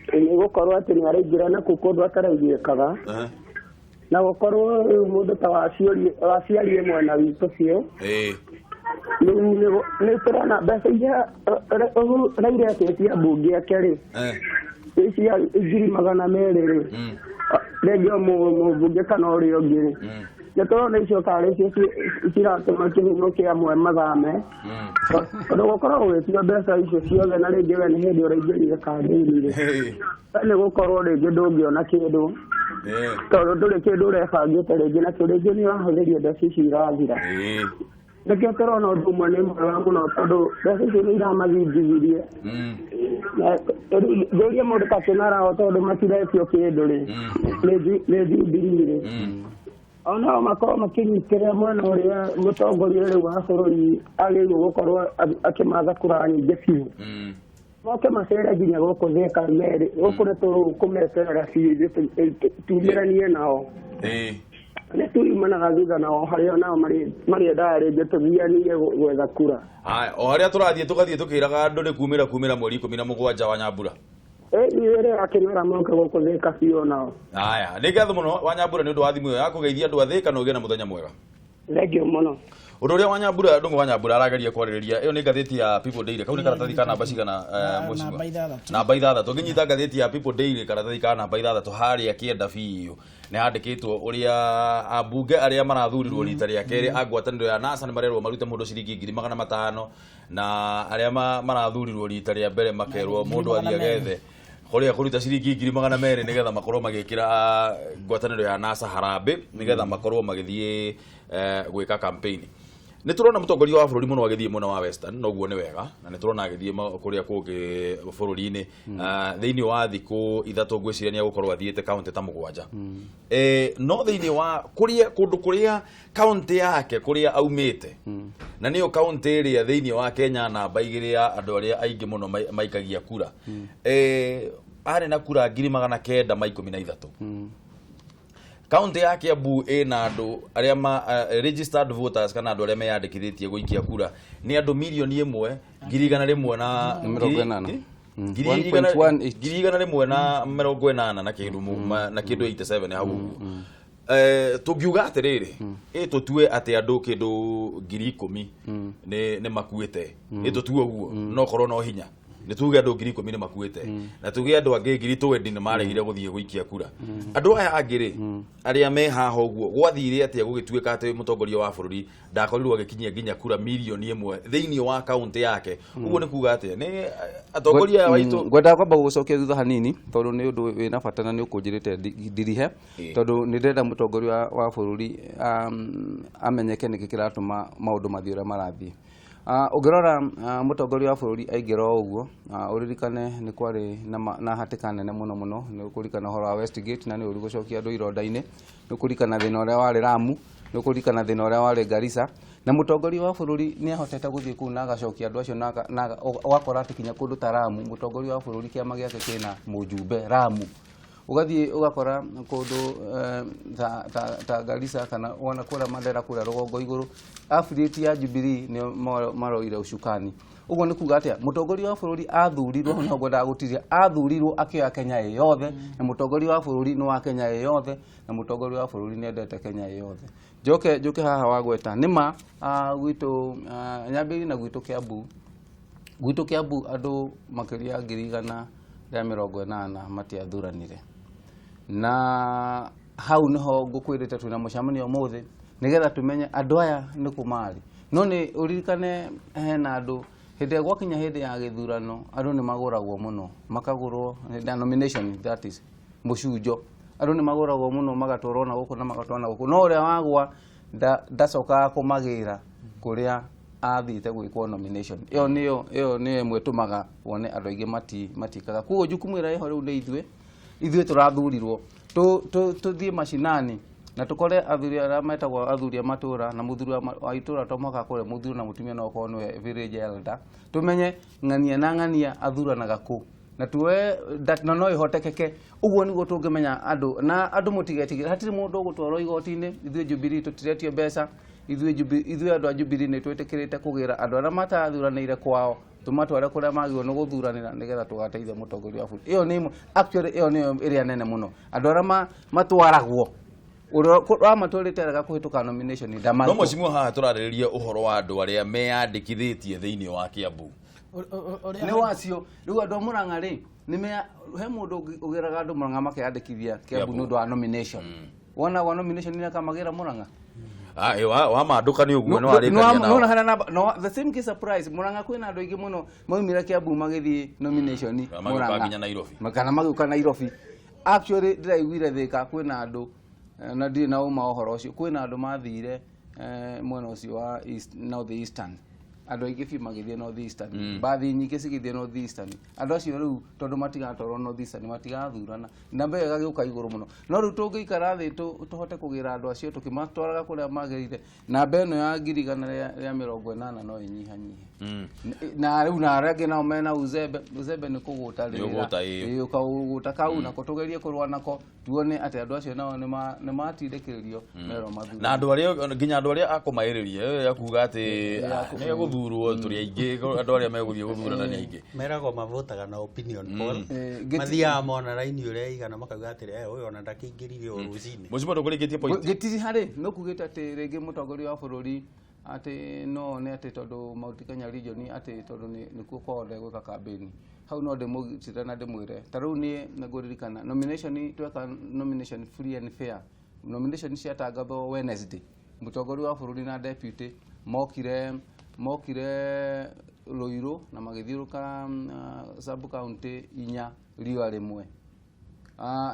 Nĩ gũkorwo atĩ nĩ araingĩra na kũu kũndũ ataraiguĩkaga. Na gũkorwo rĩu mũndũ ta waciarie mwena witũ biũ. Nĩ tũrona mbeca iria Raila etĩtie mbunge ake rĩ icia 200,000 rĩ rĩngĩ o mũmbunge kana ũrĩa ũngĩ rĩ Nĩ tũrona icio tarĩ cio ciratũma kĩhumo kĩa amwe mathame. Tondũ gũkorwo ũgĩtio mbeca icio ciothe na rĩngĩ we nĩ hĩndĩ ũraingĩrire kambĩini-rĩ, we nĩ gũkorwo rĩngĩ ndũngĩona kĩndũ. Tondũ ndũrĩ kĩndũ ũrebangĩte rĩngĩ nakĩo, rĩngĩ nĩ ũrahũthĩria mbeca icio irathira. Nĩkĩo tũrona ũndũ ũmwe nĩ mwega mũno tondũ mbeca icio nĩ iramathingithirie. Na ngũrie mũndũ ta kĩnara o tondũ matiretio kĩndũ rĩ, nĩ Jubilee rĩ, onao makorwo makĩnyitĩrĩra mwena ũrĩa mũtongoria rĩu wa bũrũri agĩrĩirwo gũkorwo akĩmatha kura nyingĩ biũ. Moke macere nginya gũkũ Thika merĩ, gũkũ nĩ tũkũmeterera biũ ithuĩ tumĩranie nao. Nĩ turiumanaga thutha nao harĩa nao marĩendaga rĩngĩ tũthianie gwetha kura.
Haya, o harĩa tũrathiĩ tũgathiĩ tũkĩraga andũ nĩ kumĩra kumĩra mweri 17 wa Nyambura.
Ithuĩ akĩnara moke gũkũ Thika biũ nao.
Haya, nĩ ngatho mũno wa Nyambura nĩ ũndũ wa thimũ ĩyo ya kũgeithia andũ a Thika na ũgĩe na mũthenya mwega.
Thank you mũno.
Ũndũ ũrĩa wa Nyambura, Ndung'u wa Nyambura arageria kwarĩrĩria, ĩyo nĩ ngathĩti ya People Daily. Kau nĩ karatathi ka namba cigana, mheshimiwa?
Namba ithathatũ.
Namba ithathatũ. Ũngĩnyita ngathĩti ya People Daily karatathi ka namba ithathatũ harĩa kĩenda biũ nĩ handĩkĩtwo ũrĩa ambunge arĩa marathurirwo rita rĩa kerĩ a ngwatanĩro ya NASA nĩ marerwo marute mũndũ ciringi 500,000 na arĩa marathurirwo rita rĩa mbere makerwo
Ngiri
mũndũ
magana
athiĩ
merĩ.
agethe kũrĩa kũruta ciringi 200,000 nĩgetha makorwo magĩkĩra ngwatanĩro ya NASA harambĩ nĩgetha makorwo magĩthiĩ gwĩka campaign. Nĩ tũrona mũtongoria wa bũrũri mũno agĩthiĩ mwena wa Western, noguo nĩ wega, na nĩ tũrona agĩthiĩ kũrĩa kũngĩ bũrũri-inĩ. Thĩinĩ wa thikũ ithatũ ngwĩciria nĩ egũkorwo athiĩte kaũntĩ ta mũgwanja. No thĩinĩ wa kũrĩa kũndũ kũrĩa kaũntĩ yake kũrĩa aumĩte, na nĩyo kaũntĩ ĩrĩa thĩinĩ wa Kenya namba igĩrĩ ya andũ arĩa aingĩ mũno maikagia kura. Arĩ na kura 913,000. Kaunti ya Kiambu ĩna andũ arĩa ma registered voters kana andũ arĩa meyandĩkithĩtie gũikia kura nĩ andũ milioni ĩmwe ngiri igana rĩmwe na
Mĩrongo ĩnana.
Ngiri
One
igana
point one eight.
ngiri igana rĩmwe na mĩrongo ĩnana na kĩndũ na kĩndũ 87 hau ũguo. Tũngiuga atĩrĩrĩ, ĩ tũtue atĩ andũ kĩndũ 10,000 nĩ makuĩte. Ĩ tũtue ũguo, no korwo no hinya. Nĩ tuge andũ 10,000 nĩ makuĩte. Na tuge andũ angĩ 20,000 nĩ maregire gũthiĩ gũikia kura. Andũ aya angĩ rĩ, arĩa me haha ũguo, gwathire atĩa gũgĩtuĩka atĩ mũtongoria wa bũrũri ndakorirwo agĩkinyia nginya kura milioni ĩmwe thĩinĩ wa kaũntĩ yake. Ũguo nĩ kuga atĩa? Nĩ atongoria aya waitũ.
Ngwendaga kwamba gũgũcokia thutha hanini tondũ nĩ ũndũ wĩna bata na nĩ ũkũnjĩrĩte ndirihe, tondũ nĩ ndĩrenda mũtongoria wa bũrũri amenyeke nĩkĩ kĩratũma maũndũ mathiĩ ũrĩa marathiĩ. Ũngĩrora mũtongoria wa bũrũri aingĩra o ũguo, ũririkane nĩ kwarĩ na hatĩka nene mũno mũno, nĩ ũkũririkana ũhoro wa Westgate na nĩ ũru gũcokia andũ ironda-inĩ, nĩ ũkũririkana thĩna ũrĩa warĩ Lamu, nĩ ũkũririkana thĩna ũrĩa warĩ Garissa, na mũtongoria wa bũrũri nĩ ahotete gũthiĩ kũu na agacokia andũ acio na ũgakora atĩ kinya kũndũ ta Lamu, mũtongoria wa bũrũri kĩama gĩake kĩna mũjumbe Lamu. Ũgathiĩ ũgakora kũndũ ta Garissa kana wona kũrĩa Mandera kũrĩa rũgongo igũrũ, affiliate ya Jubilee nĩo maroire ũcukani. Ũguo nĩ kuga atĩa? Mũtongoria wa bũrũri athurirwo, no ngwendaga gũtiria, athurirwo akĩoya Kenya ĩ yothe, na mũtongoria wa bũrũri nĩ wa Kenya ĩ yothe, na mũtongoria wa bũrũri nĩ endete Kenya ĩ yothe. Njoke njoke haha wagweta nĩ ma, gwitũ, nyambĩrĩrie na gwitũ Kiambu. Gwitũ Kiambu andũ makĩria 180,000 matiathuranire. Na hau niho ngũkwĩrĩte twĩna mũcemanio ũmũthĩ nĩgetha tũmenye andũ aya nĩ kũ marĩ. No nĩ ũririkane hena andũ hĩndĩ ĩrĩa gwakinya hĩndĩ ya gĩthurano andũ nĩ magũragwo mũno, makagũrwo hĩndĩ ya nomination, that is mũcunjo, andũ nĩ magũragwo mũno magatwarwo na gũkũ na magatwarwo na gũkũ, no ũrĩa wagwa ndacokaga kũmagĩra kũrĩa athiĩte gwĩkwo nomination. Ĩyo nĩyo ĩmwe ĩtũmaga wone andũ aingĩ matikaga. Koguo jukumu ĩrĩa ĩho rĩu nĩ ithuĩ, ithuĩ tũrathurirwo tũthiĩ macinani na tũkore athuri arĩa metagwo athuri a matũra na mũthuri wa itũra to mũhaka akorwo mũthuri na mũtumia no akorwo nĩwe village elder, tũmenye ng'ania na ng'ania athuranaga kũ na tuoe na no ĩhotekeke. Ũguo nĩguo tũngĩmenya andũ, na andũ mũtigetigĩre, hatirĩ mũndũ ũgũtwarwo igoti-inĩ. Ithuĩ Jubilee tũtiretio mbeca, ithuĩ andũ a Jubilee nĩ twĩtĩkĩrĩte kũgĩra andũ arĩa matathuranĩire kwao tũmatware kũrĩa magĩrĩirwo nĩ gũthuranĩra nĩgetha tũgateithia mũtongoria wa bũrũri. Ĩyo nĩ ĩmwe, actually ĩyo nĩyo ĩrĩa nene mũno, andũ arĩa matwaragwo ũrĩa wamatwarĩte arega kũhĩtũka nomination ndamarutwo.
No mheshimiwa, haha tũrarĩrĩria ũhoro wa andũ arĩa meyandĩkithĩtie thĩinĩ wa Kiambu.
Nĩ wacio rĩu andũ a Murang'a rĩ, he mũndũ ũgĩraga andũ Murang'a makeyandĩkithia Kiambu nĩ ũndũ wa nomination. Wona wa nomination nĩ akamagĩra Murang'a.
Ah, ĩ, wamandũka nĩ ũguo nĩ warĩkania nao.
Nona hena namba no the same case surprise Murang'a kwĩna andũ aingĩ mũno maumire Kiambu magĩthiĩ nomination.
Kana magĩũka nginya Nairobi.
Kana magĩũka Nairobi. Actually ndĩraiguire Thika kwĩna andũ, na ndirĩ na ũma ũhoro ũcio, kwĩna andũ mathire mwena ũcio wa east, North Eastern, andũ aingĩ biũ magĩthiĩ North Eastern, mbathi nyingĩ cigĩthiĩ North Eastern. Andũ acio rĩu tondũ matigatwarwo North Eastern matigathurana, namba ĩyo ĩgagĩũka igũrũ mũno. No rĩu tũngĩikara thĩ tũhote kũgĩra andũ acio tũkĩmatwaraga kũrĩa magĩrĩire, namba ĩno ya 180,000 no ĩnyihanyihe. Na rĩu na arĩa angĩ nao mena uzembe, uzembe nĩ kũgũta
Nĩ ũgũta,
rĩra
ĩĩ.
Ĩĩ, ũkaũgũta kau nako tũgerie kũrũa nako tuone atĩ andũ acio nao nĩ matindĩkĩrĩrio merwo mathure.
Na andũ arĩa nginya andũ arĩa akũmaĩrĩria ya kuga atĩ nĩ gũthurwo tũrĩ aingĩ, andũ arĩa megũthiĩ gũthurana nĩ aingĩ.
Meragwo mavotaga na opinion poll.
Gĩti-
Mathiaga mona raini ũrĩa ĩigana makauga atĩrĩ, ũyũ ona ndakĩingĩrire o rũcinĩ.
Mũcimo ndũkũrĩkĩtie point.
Gĩtiri harĩ no kugĩte atĩ rĩngĩ mũtongoria wa bũrũri atĩ no one atĩ tondũ Mount Kenya region atĩ tondũ nĩkuo kwao ndegwĩka campaign, hau no ndĩmũgitĩre na ndĩmwĩre ta rĩu niĩ nĩngũririkana nomination tweka nomination free and fair, nomination ciatangathwo Wednesday, mũtongoria wa bũrũri na deputy mokire Ruiru na magĩthiũrũka sub county inya riũa rĩmwe.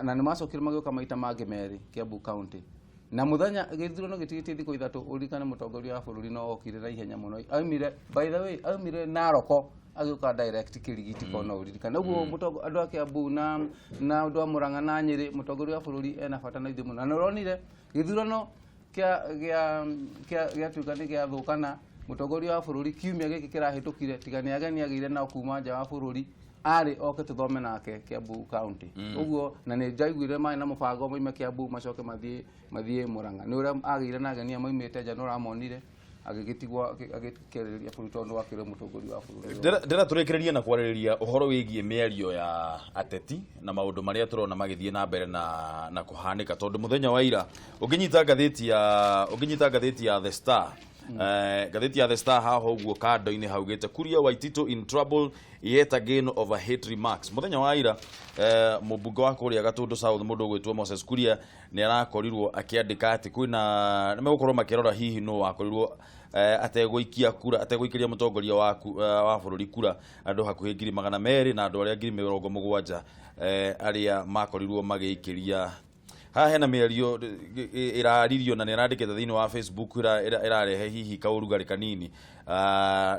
Na nĩ macokire magĩũka maita mangĩ merĩ Kiambu County, na mũthenya gĩthurano gĩtigĩtie thikũ 3, ũririkane mũtongoria wa bũrũri no okire na ihenya mũno, aumire, by the way, aumire Naroko agĩũka direct Kĩrigiti ko no ũririkane ũguo. Andũ a Kiambu na andũ a Murang'a na Nyĩrĩ, mũtongoria wa bũrũri ena bata na ithuĩ mũno, na nĩ ũronire gĩthurano kĩa gĩatuĩka nĩ gĩathũkana, mũtongoria wa bũrũri kiumia gĩkĩ kĩrahĩtũkire, tiga nĩ ageni agĩire nao kuma nja wa bũrũri, arĩ oke tũthome nake Kiambu County ũguo. Na nĩ njaiguire marĩ na mũbango maime Kiambu macoke mathiĩ Murang'a, nĩ ũrĩa agĩire na ageni aya maumĩte nja, nĩ ũramonire agĩgĩtigwo agĩkĩarĩrĩria bũrũri tondũ wakĩrĩ mũtongoria wa bũrũri.
Ndĩra tũrĩkĩrĩrie na kwarĩrĩria ũhoro wĩgiĩ mĩario ya ateti na maũndũ marĩa tũrona magĩthiĩ na mbere na kũhanĩka, tondũ mũthenya wa ira ũngĩnyita ngathĩti ya The Star, ngathĩti ya The Star haha ũguo kando-inĩ haugĩte Kuria Waititu in trouble yet again over hate remarks. Mũthenya wa ira mũmbunge wa kũrĩa Gatũndũ South, mũndũ ũgwĩtwo Moses Kuria, nĩ arakorirwo akĩandĩka atĩ kwĩna nĩ megũkorwo makĩrora hihi nũ wakorirwo ategũikia kura, ategũikĩria mũtongoria wa bũrũri kura, andũ hakuhĩ 200,000 na andũ arĩa 70,000 arĩa makorirwo magĩikĩria. Haha hena mĩario ĩraririo na nĩ ĩrandĩkĩte thĩinĩ wa Facebook ĩrarehe hihi kaũrugarĩ kanini.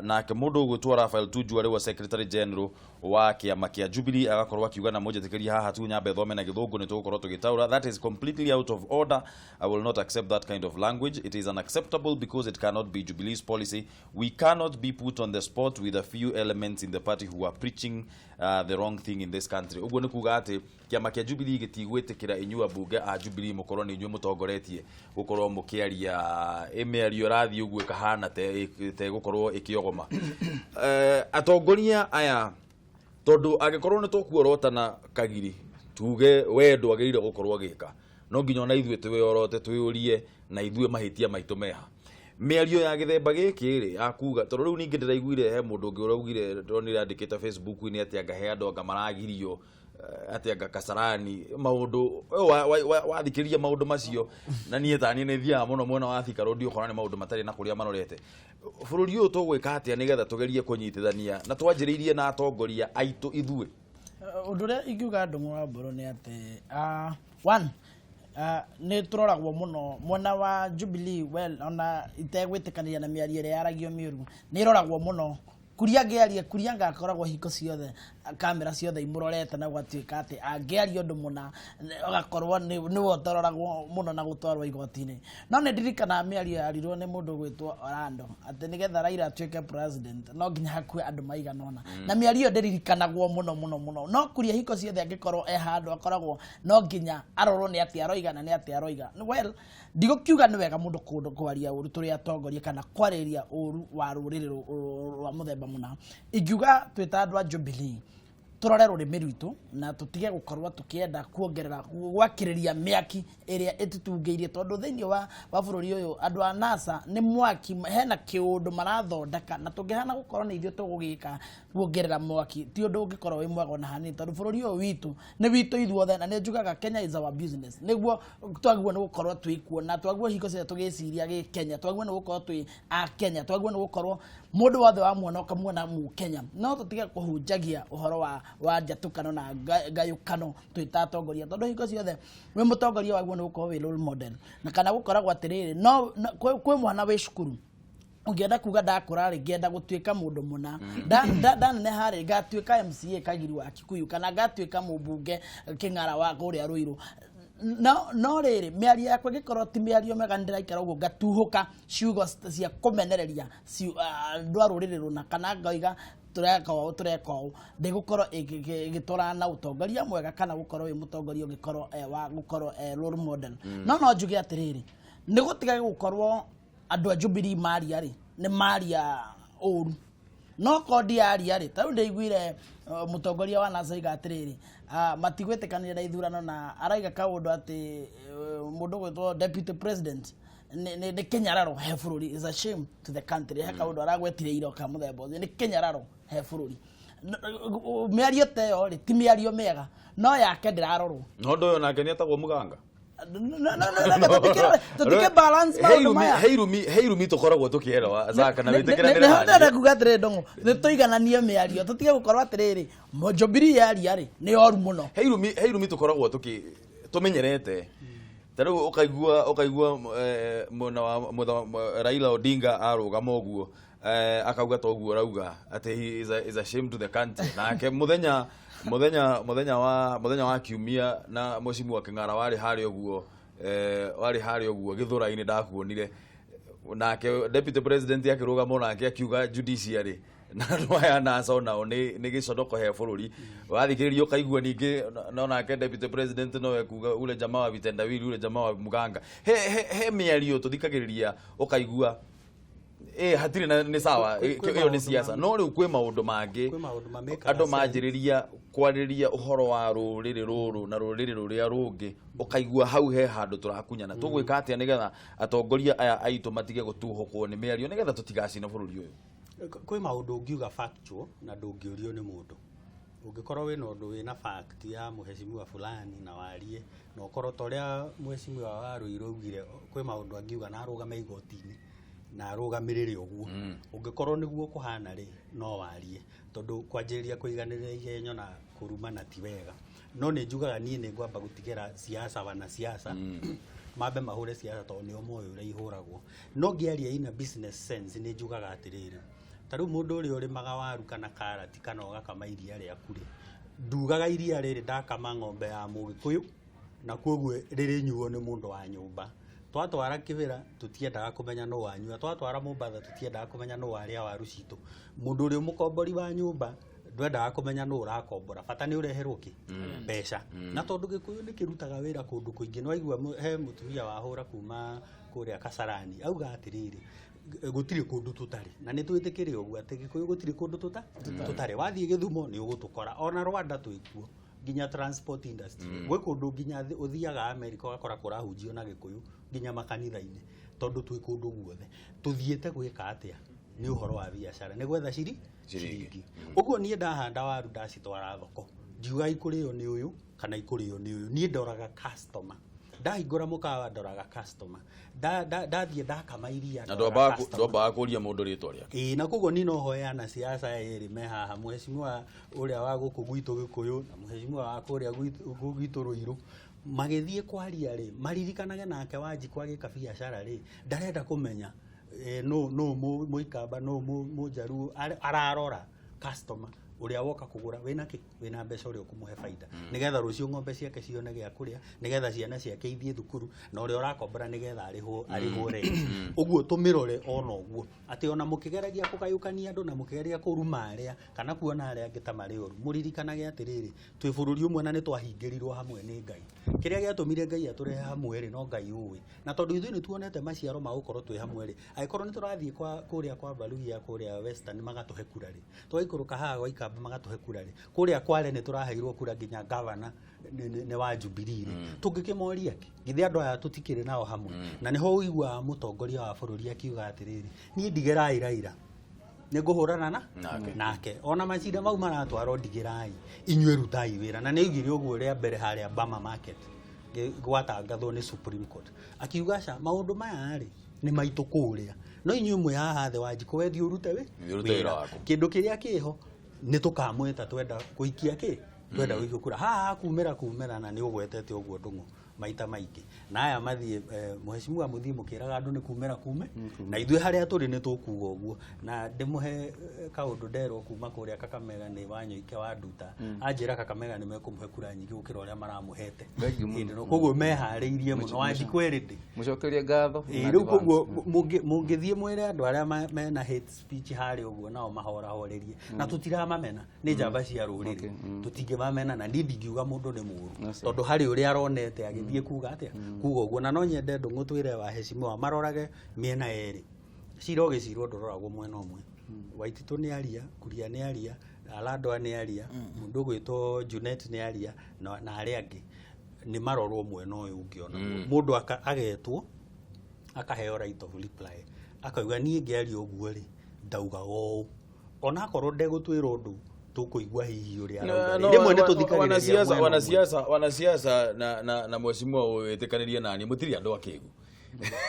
Nake mũndũ ũgwĩtwo Raphael Tuju arĩ wa Secretary General wa kĩama kĩa Jubilee agakorwo akiuga, na mũnjĩtĩkĩrie haha tu nyambe thome na gĩthũngũ nĩ tũgũkorwo tũgĩtaũra: "That is completely out of order. I will not accept that kind of language. It is unacceptable because it cannot be Jubilee's policy. We cannot be put on the spot with a few elements in the party who are preaching the wrong thing in this country." Ũguo nĩ kuga atĩ kĩama kĩa Jubilee gĩtigwĩtĩkĩra inyuĩ ambunge a Jubilee mũkorwo nĩ inyuĩ mũtongoretie gũkorwo mũkĩaria mĩario ĩrathiĩ ũguo ĩkahana te gũkorwo ĩkĩogoma atongoria aya, tondũ angĩkorwo nĩ tũkuorotana kagiri tuge we ndwagĩrĩire gũkorwo agĩka, no nginya ona ithuĩ twĩyorote twĩyũrie na ithuĩ mahĩtia maitũ meha. Mĩario ya gĩthemba gĩkĩ rĩ ya kuga, tondũ rĩu ningĩ ndĩraiguire he mũndũ ũngĩ ũraugire, ndĩronire andĩkĩte Facebook-inĩ atĩ anga he andũ anga maragirio, atĩ anga Kasarani maũndũ wathikĩrĩria maũndũ macio, na niĩ taniĩ nĩ thiaga mũno mwena wa Thika Road, ũkona nĩ maũndũ matarĩ na kũrĩa marorete. Bũrũri ũyũ tũgwĩka atĩa nĩgetha tũgerie kũnyitithania na twanjĩrĩirie na atongoria aitũ ithuĩ?
Ũndũ ũrĩa ingiuga, Ndũng'ũ wa Mbũrũ, nĩ atĩ one, nĩ tũroragwo mũno mwena wa Jubilee. Well, ona itegwĩtĩkanĩria na mĩario ĩrĩa yaragio mĩũru, nĩ ĩroragwo mũno. Kuria angĩaria, Kuria ngakoragwo hingo ciothe kamera ciothe imũrorete, na gũgatuĩka atĩ angĩaria ũndũ mũna agakorwo nĩwe ũtaroragwo mũno na gũtwarwo igoti-inĩ. No nĩ ndirikanaga mĩario yarirwo nĩ mũndũ ũgwĩtwo Orlando atĩ nĩgetha Raila atuĩke president no nginya hakue andũ maigana ũna, na mĩario ĩyo ndĩririkanagwo mũno mũno mũno. No Kuria hingo ciothe angĩkorwo e handũ akoragwo no nginya arorwo nĩ atĩa aroiga na nĩ atĩa aroiga. Well, ndigũkiuga nĩ wega mũndũ kũndũ kwaria ũru tũrĩ atongoria kana kwarĩria ũru wa rũrĩrĩ rwa mũthemba mũna. Ingiuga twĩ ta andũ a Jubilee Tũrore rũrĩmĩ rwitũ na tũtige gũkorwo tũkĩenda kuongerera gwakĩrĩria mĩaki ĩrĩa ĩtũtungĩirie, tondũ thĩinĩ wa bũrũri ũyũ andũ a NASA nĩ mwaki, hena kĩũndũ marathondeka, na tũngĩhana gũkorwo nĩ ithuĩ tũgũgĩka kuongerera mwaki, ti ũndũ ũngĩkorwo wĩ mwega ona hanini, tondũ bũrũri ũyũ witũ nĩ witũ ithuothe. Na nĩ njugaga Kenya is our business. Nĩguo twagĩrĩirwo nĩ gũkorwo twĩkuo, na twagĩrĩirwo hingo ciothe tũgĩciria gĩ Kenya, twagĩrĩirwo nĩ gũkorwo twĩ a Kenya, twagĩrĩirwo nĩ gũkorwo mũndũ wothe wamuona ũkamuona Mũkenya. No tũtige kũhunjagia ũhoro wa njatũkano na ngayũkano twĩ ta atongoria, tondũ hingo ciothe wĩ mũtongoria wagĩrĩirwo nĩ gũkorwo wĩ role model. Na kana gũkoragwo atĩrĩrĩ, no kwĩ mwana wĩ cukuru ũngĩenda kuga ndakũra rĩ, ngĩenda gũtuĩka mũndũ mũna, ndaneneha rĩ, ngatuĩka MCA Kagiri wa Kikuyu, kana ngatuĩka mũmbunge Kĩng'ara wa kũrĩa Ruiru. No rĩrĩ, mĩario yakwa ĩngĩkorwo ti mĩario mĩega, nĩndĩraikara ũguo ngatuhũka ciugo cia kũmenereria andũ a rũrĩrĩ rũna, kana ngoiga tũreka ũũ tũreka ũũ, ndĩgũkorwo ĩgĩtwarana na ũtongoria mwega, kana gũkorwo wĩ mũtongoria ũngĩkorwo wa gũkorwo role model. No njuge atĩrĩrĩ, nĩ gũtiga gũkorwo andũ a Jubilee maria rĩ, nĩ maria ũru, no kondi yaria rĩ, ta rĩu ndĩiguire mũtongoria wa NASA oiga atĩrĩrĩ, matigwĩtĩkanĩria na ithurano, na araiga kaũndũ atĩ mũndũ ũgwĩtwo deputy president nĩ kĩnyararo he bũrũri, is a shame to the country. He kaũndũ aragwetire iro ka mũthemba ũcio, nĩ kĩnyararo he bũrũri. Mĩario ta ĩyo rĩ, ti mĩario mĩega, no yake ndĩrarorwo.
No ũndũ ũyũ nake nĩ etagwo Muganga.
Tũtige balance maũndũ maya.
He irumi tũkoragwo tũkĩerewa Zaka na wĩtĩkĩranĩre
na niĩ. Kuga atĩrĩrĩ, Ndũng'ũ, nĩ tũigananie mĩario, tũtige gũkorwo atĩrĩrĩ, Jubilee yaria rĩ, nĩ oru mũno.
He irumi tũkoragwo tũkĩ tũmenyerete. Ta rĩu ũkaigua mwena wa Raila Odinga arũgama ũguo, akauga ta ũguo ũrauga atĩ he is a shame to the country. Nake mũthenya wa kiumia na Mheshimiwa Kĩng'ara warĩ harĩa ũguo, warĩ harĩa ũguo Gĩthũrai-inĩ, ndakuonire nake deputy president akĩrũgama nake akiuga judiciary na andũ aya NASA onao nĩ gĩconoko he bũrũri. Wathikĩrĩria ũkaigua ningĩ no nake deputy president no ekuga ule jamaa wa vitendawili, ule jamaa wa muganga. He mĩario tũthikagĩrĩria ũkaigua ĩ hatirĩ na nĩ sawa. Ĩyo nĩ siasa, no rĩu kwĩ maũndũ mangĩ
Kwĩ maũndũ mamĩkaga
andũ
sense.
Manjĩrĩria kwarĩria ũhoro wa rũrĩrĩ rũrũ na rũrĩrĩ rũrĩa rũngĩ, ũkaigua hau he handũ tũrakunyana. Tũgwĩka atĩa nĩgetha atongoria aya aitũ matige gũtuhũkwo nĩ mĩario, nĩgetha tũtigacine bũrũri ũyũ?
Kwĩ maũndũ ũngiuga factual na ndũngĩũrio nĩ mũndũ. Ũngĩkorwo wĩna ũndũ wĩna fact ya mũheshimiwa fulani na warie, na ũkorwo ta ũrĩa mũheshimiwa wa Ruiru augire, kwĩ maũndũ angiuga na arũgame igoti-inĩ na arũgamĩrĩre ũguo. Ũngĩkorwo nĩguo kũhana rĩ, no warie, tondũ kwanjĩrĩria kũiganĩrĩra igenyo na kũrumana ti wega. No nĩ njugaga niĩ nĩ ngwamba gũtigĩra siasa, wana siasa mambe mahũre siasa, tondũ nĩo moĩ ũrĩa ihũragwo. No ngĩaria ina business sense, nĩ njugaga atĩrĩrĩ, ta rĩu mũndũ ũrĩa ũrĩmaga waru kana karati kana ũgakama iria rĩaku rĩ, ndugaga iria rĩrĩ ndakama ng'ombe ya Mũgĩkũyũ, na koguo rĩrĩnyuo nĩ mũndũ wa nyũmba. Twatwara Kĩbĩra tũtiendaga kũmenya nũ wanyua, twatwara Mombatha tũtiendaga kũmenya nũ warĩa waru citũ. Mũndũ ũrĩa mũkombori wa nyũmba ndwendaga kũmenya nũ ũrakombora, bata nĩ ũreherwo kĩ mbeca. Na tondũ Gĩkũyũ nĩ kĩrutaga wĩra kũndũ kũingĩ, nĩ waigua he mũtumia wahũra kuma kũrĩa Kasarani auga atĩrĩrĩ, gũtirĩ kũndũ tũtarĩ, na nĩ twĩtĩkĩre ũguo atĩ Gĩkũyũ gũtirĩ kũndũ tũtarĩ. Wathiĩ Gĩthumo nĩ ũgũtũkora, ona Rwanda twĩkuo, nginya transport industry gwĩ kũndũ, nginya ũthiaga America ũgakora kũrahunjio na Gĩkũyũ nginya makanitha-inĩ, tondũ twĩ kũndũ guothe. Tũthiĩte gwĩka atĩa? Nĩ ũhoro wa biacara, nĩ gwetha
ciringi.
Ciringi. Ũguo niĩ ndahanda waru, ndacitwara thoko, ndiuga ikũrĩo nĩ ũyũ kana ikũrĩo nĩ ũyũ. Niĩ ndoraga customer. Ndahingũra mũkawa ndoraga customer. Ndathiĩ ndakama iria
na
ndoraga
ndwambaga
customer.
Ndwambaga kũria mũndũ rĩtwa rĩake.
Ĩĩ, na koguo niĩ no hoe anasiasa aya erĩ me haha, mũheshimiwa ũrĩa wa gũkũ gwitũ Gĩkũyũ na mũheshimiwa wa kũrĩa gwitũ Rũirũ, magĩthiĩ kwaria rĩ, maririkanage nake Wanjikũ agĩka biacara rĩ, ndarenda kũmenya nũ Mũikamba, nũ Mũjaruo, ararora customer ũrĩa woka kũgũra, wĩna kĩ, wĩna mbeca, ũrĩa ũkũmũhe baida, nĩgetha rũciũ ng'ombe ciake cione gĩa kũrĩa, nĩgetha ciana ciake ithiĩ thukuru, na ũrĩa ũrakombora nĩgetha arĩhwo rent. Ũguo tũmĩrore ona ũguo atĩ ona mũkĩgeragia kũgayũkania andũ na mũkĩgeria kũruma arĩa kana kuona arĩa angĩ ta marĩ oru, mũririkanage atĩrĩrĩ, twĩ bũrũri ũmwe na nĩ twahingĩrirwo hamwe nĩ Ngai. Kĩrĩa gĩatũmire Ngai atũrehe hamwe rĩ, no Ngai ũĩ. Na tondũ ithuĩ nĩ tuonete maciaro ma gũkorwo twĩ hamwe rĩ, angĩkorwo nĩ tũrathiĩ kwa kũrĩa kwa Baruhia kũrĩa Western magatũhe kura rĩ, twaikũrũka haha gwa Ikamba magatũhe kura rĩ, kũrĩa Kwale nĩ tũraheirwo kura nginya gavana nĩ wa Jubilee rĩ, tũngĩkĩmoria kĩ? Githĩ andũ aya tũtikĩrĩ nao hamwe? Na nĩho ũiguaga mũtongoria wa bũrũri akiuga atĩrĩrĩ, niĩ ndigĩrai Raila, nĩ ngũhũrana na
Nake.
Nake ona macira mau maratwarwo, ndigĩrai, inyuĩ rutai wĩra. Na nĩ augire ũguo rĩa mbere harĩa Bama Market gwatangathwo nĩ Supreme Court, akiuga aca, maũndũ maya rĩ nĩ maitũ kũrĩa, no inyuĩ mwĩ haha thĩ wa njiko, wethi ũrute wĩ
Thiĩ ũrute wĩra waku.
Kĩndũ kĩrĩa kĩho nĩ tũkamwĩta twenda gũikia kĩ, twenda gũikia kura haha kumĩra kumĩra. Na nĩ ũgwetete ũguo Ndũng'ũ maita maingĩ, na aya mathiĩ mũhecimiwa mũthiĩ mũkĩraga andũ nĩ kumĩra kume, na ithuĩ harĩa tũrĩ nĩ tũkuga ũguo. Na ndĩmũhe kaũndũ nderwo kuma kũrĩa Kakamega nĩ Wanyoike wa Nduta, anjĩra Kakamega nĩ mekũmũhe kura nyingĩ gũkĩra ũrĩa maramũhete
Thank you mũno.
hĩndĩ ĩno. Koguo meharĩirie mũno, Wanjikũ erĩndĩ.
Mũcokerie ngatho.
Ĩĩ, rĩu koguo mũngĩthiĩ mwĩre andũ arĩa mena hate speech harĩa ũguo nao mahorahorerie, na tũtiramamena, nĩ njamba cia rũrĩrĩ. Tũtingĩmamena, na niĩ ndingiuga mũndũ nĩ mũũru, tondũ harĩ ũrĩa aronete agĩthiĩ kuga atĩa, kuga ũguo. Na no nyende Ndũng'ũ twĩre waheshimiwa marorage mĩena yerĩ. Cira ũgĩcirwo ndũroragwo mwena ũmwe. Waititũ nĩ aria, Kuria nĩ aria, Alandwa nĩ aria, mũndũ ũgwĩtwo Junet nĩ aria, na arĩa angĩ nĩ marorwo mwena ũyũ ũngĩ ona mũndũ agetwo akaheo right of reply, akauga niĩ ngĩaria ũguo rĩ, ndaugaga ũũ, onakorwo ndegũtwĩra ũndũ tũkũigua hihi ũrĩa arauga rĩ. Rĩmwe nĩ tũthikagĩrĩria
Wanasiasa
mwena ũmwe.
Wanasiasa na mheshimiwa wĩtĩkanĩrie nani, mũtirĩ andũ akĩgu.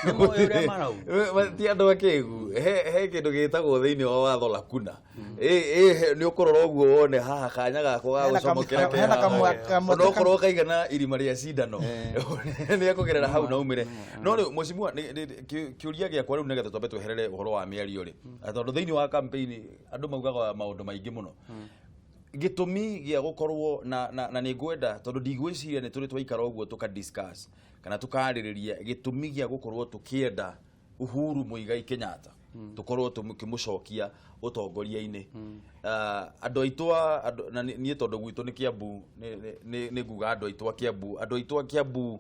Nĩmoĩ ũrĩa marauga.
Ti andũ akĩgu. He kĩndũ gĩtagwo thĩinĩ wa watho lacuna. Nĩ ũkũrora ũguo wone haha kanya gakwa ga
Hena
gũcomokera ke
hena
haha.
kamweke
Onokorwo kaigana irima rĩa cindano, nĩ ekũgerera hau na umĩre. No rĩu mheshimiwa, kĩũria gĩakwa rĩu, nĩgetha twambe tweherere ũhoro wa mĩario rĩ, tondũ thĩinĩ wa campaign andũ maugaga maũndũ maingĩ mũno, gĩtũmi gĩa gũkorwo na nĩ ngwenda, tondũ ndigwĩciria nĩ tũrĩ twaikara ũguo tũka discuss kana tũkarĩrĩria gĩtũmi gĩa gũkorwo tũkĩenda Uhuru Muigai Kenyatta tũkorwo tũkĩmũcokia ũtongoria-inĩ. Andũ aitũ na niĩ tondũ gwitũ nĩ Kiambu, nĩ nguga andũ aitũ a Kiambu, andũ aitũ a Kiambu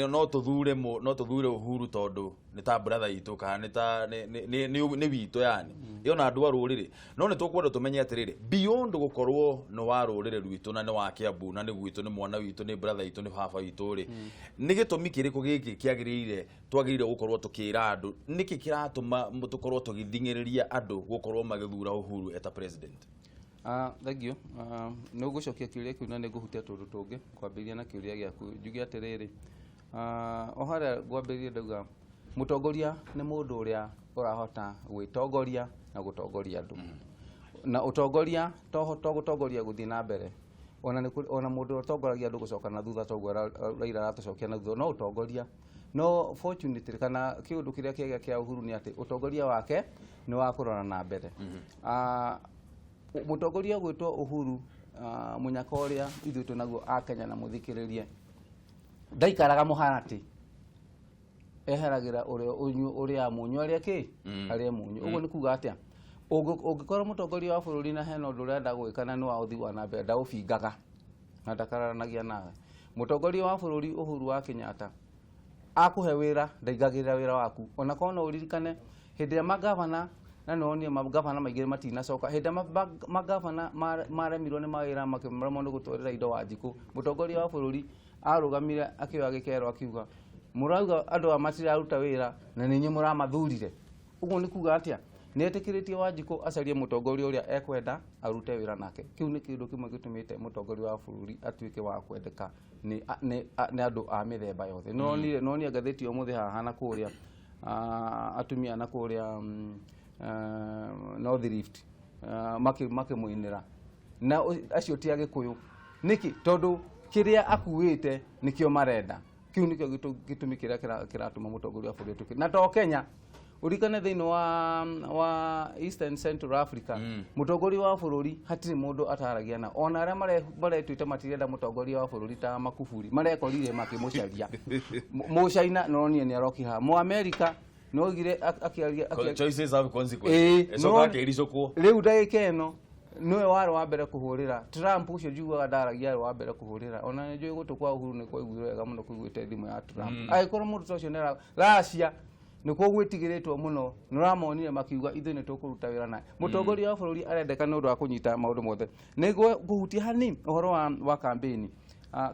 no tũthure Uhuru tondũ nĩ ta brother itũ kana nĩ ta nĩ witũ, yani ĩyo na andũ a rũrĩrĩ. No nĩ tũkwenda tũmenye atĩrĩrĩ, beyond gũkorwo nĩ wa rũrĩrĩ rwitũ na nĩ wa Kiambu na nĩ gwitũ, nĩ mwana witũ, nĩ brother itũ, nĩ baba witũ rĩ, nĩ gĩtũmi kĩrĩkũ gĩkĩ kĩagĩrĩire twagĩrĩire gũkorwo tũkĩra andũ? Nĩkĩ kĩratũma tũkorwo tũgĩthing'ĩrĩria andũ gũkorwo magĩthura Uhuru eta president?
Thank you. Nĩ ũgũcokia kĩũria kĩu na nĩ ngũhutia tũndũ tũngĩ. Kwambĩrĩria na kĩũria gĩaku, njuge atĩrĩrĩ, o harĩa ngwambĩrĩria ndauga mũtongoria nĩ mũndũ ũrĩa ũrahota gwĩtongoria na gũtongoria andũ. Na ũtongoria to gũtongoria gũthiĩ na mbere, ona nĩ ona mũndũ ũrĩa ũtongoragia andũ gũcoka na thutha, toguo Raila aratũcokia na thutha, no ũtongoria. No fortunately, kana kĩũndũ kĩrĩa kĩega kĩa Uhuru nĩ atĩ ũtongoria wake nĩ wa kũrora na mbere. Mũtongoria gwĩtwo Uhuru, mũnyaka ũrĩa ithuĩ twĩnaguo a Kenya na mũthikĩrĩrie, ndaikaraga mũharatĩ, eheragĩra ũrĩa ũrĩa mũnyũ arĩa kĩ arĩa mũnyũ. Ũguo nĩ kuga atĩa? Ũngĩkorwo mũtongoria wa bũrũri na hena ũndũ ũrenda gwĩka na nĩ wa ũthii wa na mbere, ndaũbingaga na ndakararanagia nawe. Mũtongoria wa bũrũri Uhuru wa Kenyatta akũhe wĩra, ndaingagĩrĩra wĩra waku. Ona korwo no ũririkane hĩndĩ ĩrĩa magavana, na nĩ wonire magavana maingĩ matinacoka, hĩndĩ ĩrĩa magavana maremirwo nĩ mawĩra, makĩremwo nĩ gũtwarĩra indo Wanjikũ, mũtongoria wa bũrũri arũgamire akĩoya gĩkero akiuga, mũrauga andũ aya matiraruta wĩra na nĩ inyuĩ mũramathurire. Ũguo nĩ kuga atĩa? Nĩ etĩkĩrĩtie Wanjikũ acarie mũtongoria ũrĩa ekwenda arute wĩra nake. Kĩu nĩ kĩndũ kĩmwe gĩtũmĩte mũtongoria wa bũrũri atuĩke wa kwendeka nĩ andũ a mĩthemba yothe. Nonire ngathĩti ũmũthĩ haha na kũrĩa atumia na kũrĩa North Rift makĩmũinĩra, na acio ti Agĩkũyũ. Nĩkĩ? Tondũ kĩrĩa akuĩte nĩkĩo marenda. Kĩu nĩkĩo gĩtũmi kĩrĩa kĩratũma mũtongoria wa bũrũri atuĩke. Na to Kenya, ũririkane thĩinĩ wa Eastern Central Africa, mũtongoria wa bũrũri hatirĩ mũndũ ataragia na ona arĩa maretuĩte matirenda mũtongoria wa bũrũri ta Makufuri marekorire makĩmũcaria. Mũcaina nonire nĩ arokire haha, Mũamerika noigire akĩaria
Choices have consequences.
Ĩĩ,
Ĩcoka akĩricũkwo.
Rĩu ndagĩka ĩno Nĩwe warĩ wa mbere kũhũrĩra Trump ũcio njiguaga ndaragia arĩ wa mbere kũhũrĩra. Ona nĩ njũĩ gũtũ kwa Uhuru nĩ kwaiguire wega mũno kũiguĩte thimũ ya Trump. Angĩkorwo mũndũ ta ũcio nĩ Russia nĩkuo gwĩtigĩrĩtwo mũno, nĩ ũramonire makiuga ithuĩ nĩ tũkũruta wĩra naye. Mũtongoria wa bũrũri arendeka nĩ ũndũ wa kũnyita maũndũ mothe. Nĩ ngũhutia hanini ũhoro wa kambĩni.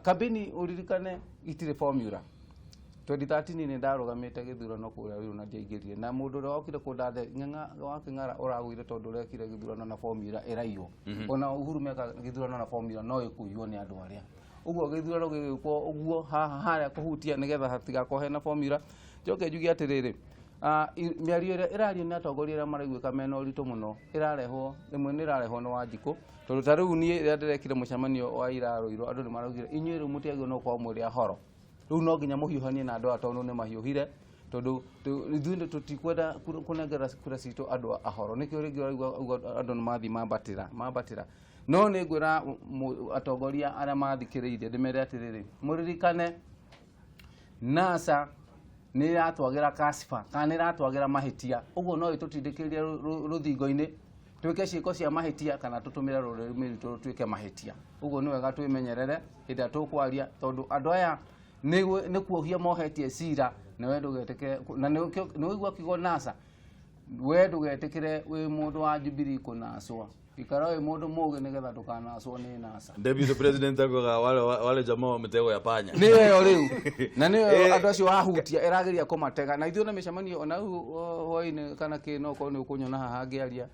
Kambĩni ũririkane itirĩ formula. 2013 nĩ ndarũgamĩte gĩthurano kũrĩa Ruiru na ndiaingĩrire, na mũndũ ũrĩa wokire kũndathe ng'ang'a wa Kĩng'ara ũragũire tondũ ũrekire gĩthurano na formula ĩraiywo. Ona Uhuru meka gĩthurano na formula no ĩkũiywo nĩ andũ arĩa. Ũguo gĩthurano gĩgĩkwo ũguo haha harĩa kũhutia nĩgetha hatigakorwo hena formula. Njoke njuge atĩrĩrĩ, mĩario ĩrĩa ĩrario nĩ atongoria arĩa maraiguĩka mena ũritũ mũno ĩrarehwo rĩmwe nĩ ĩrarehwo nĩ Wanjikũ, tondũ ta rĩu niĩ rĩrĩa ndĩrekire mũcemanio wa ira Ruiru andũ nĩ maraugire inyuĩ rĩu mũtiagĩrĩirwo nĩ gũkorwo mũrĩ ahoro, rĩu no nginya mũhiũhanie na andũ aya tondũ nĩ mahiũhire, tondũ ithuĩ tũtikwenda kũnengera kura citũ andũ ahoro. Nĩkĩo rĩngĩ ũraigua ũguo andũ nĩ mathiĩ mambatĩra. No nĩ ngwĩra atongoria arĩa mathikĩrĩirie ndĩmere atĩrĩrĩ, mũririkane NASA nĩ ĩratwagĩra kasifa kana nĩ ĩratwagĩra mahĩtia, ũguo no ĩtũtindĩkĩrĩrie rũthingo-inĩ twĩke ciĩko cia mahĩtia kana tũtũmĩre rũrĩmĩ rwitũ rũtuĩke mahĩtia. Ũguo nĩ wega twĩmenyerere hĩndĩ ĩrĩa tũkwaria, tondũ andũ aya nĩ kuohia mohetie cira, na we ndũgetĩkĩre, na nĩ ũigua kiugo NASA, we ndũgetĩkĩre wĩ mũndũ wa Jubilee kũnacwo. Ikara wĩ mũndũ mũgĩ nĩgetha ndũkanacwo nĩ NASA.
Deputy President akoga wale jamaa wa mitego ya panya.
Nĩ ĩyo rĩu. Na nĩ ĩyo andũ acio ahutia ĩrageria kũmatega. Na ithuĩ na mĩcemanio ona rĩu hwaĩ-inĩ kana kĩ no korwo nĩ ũkũnyona haha ngĩaria,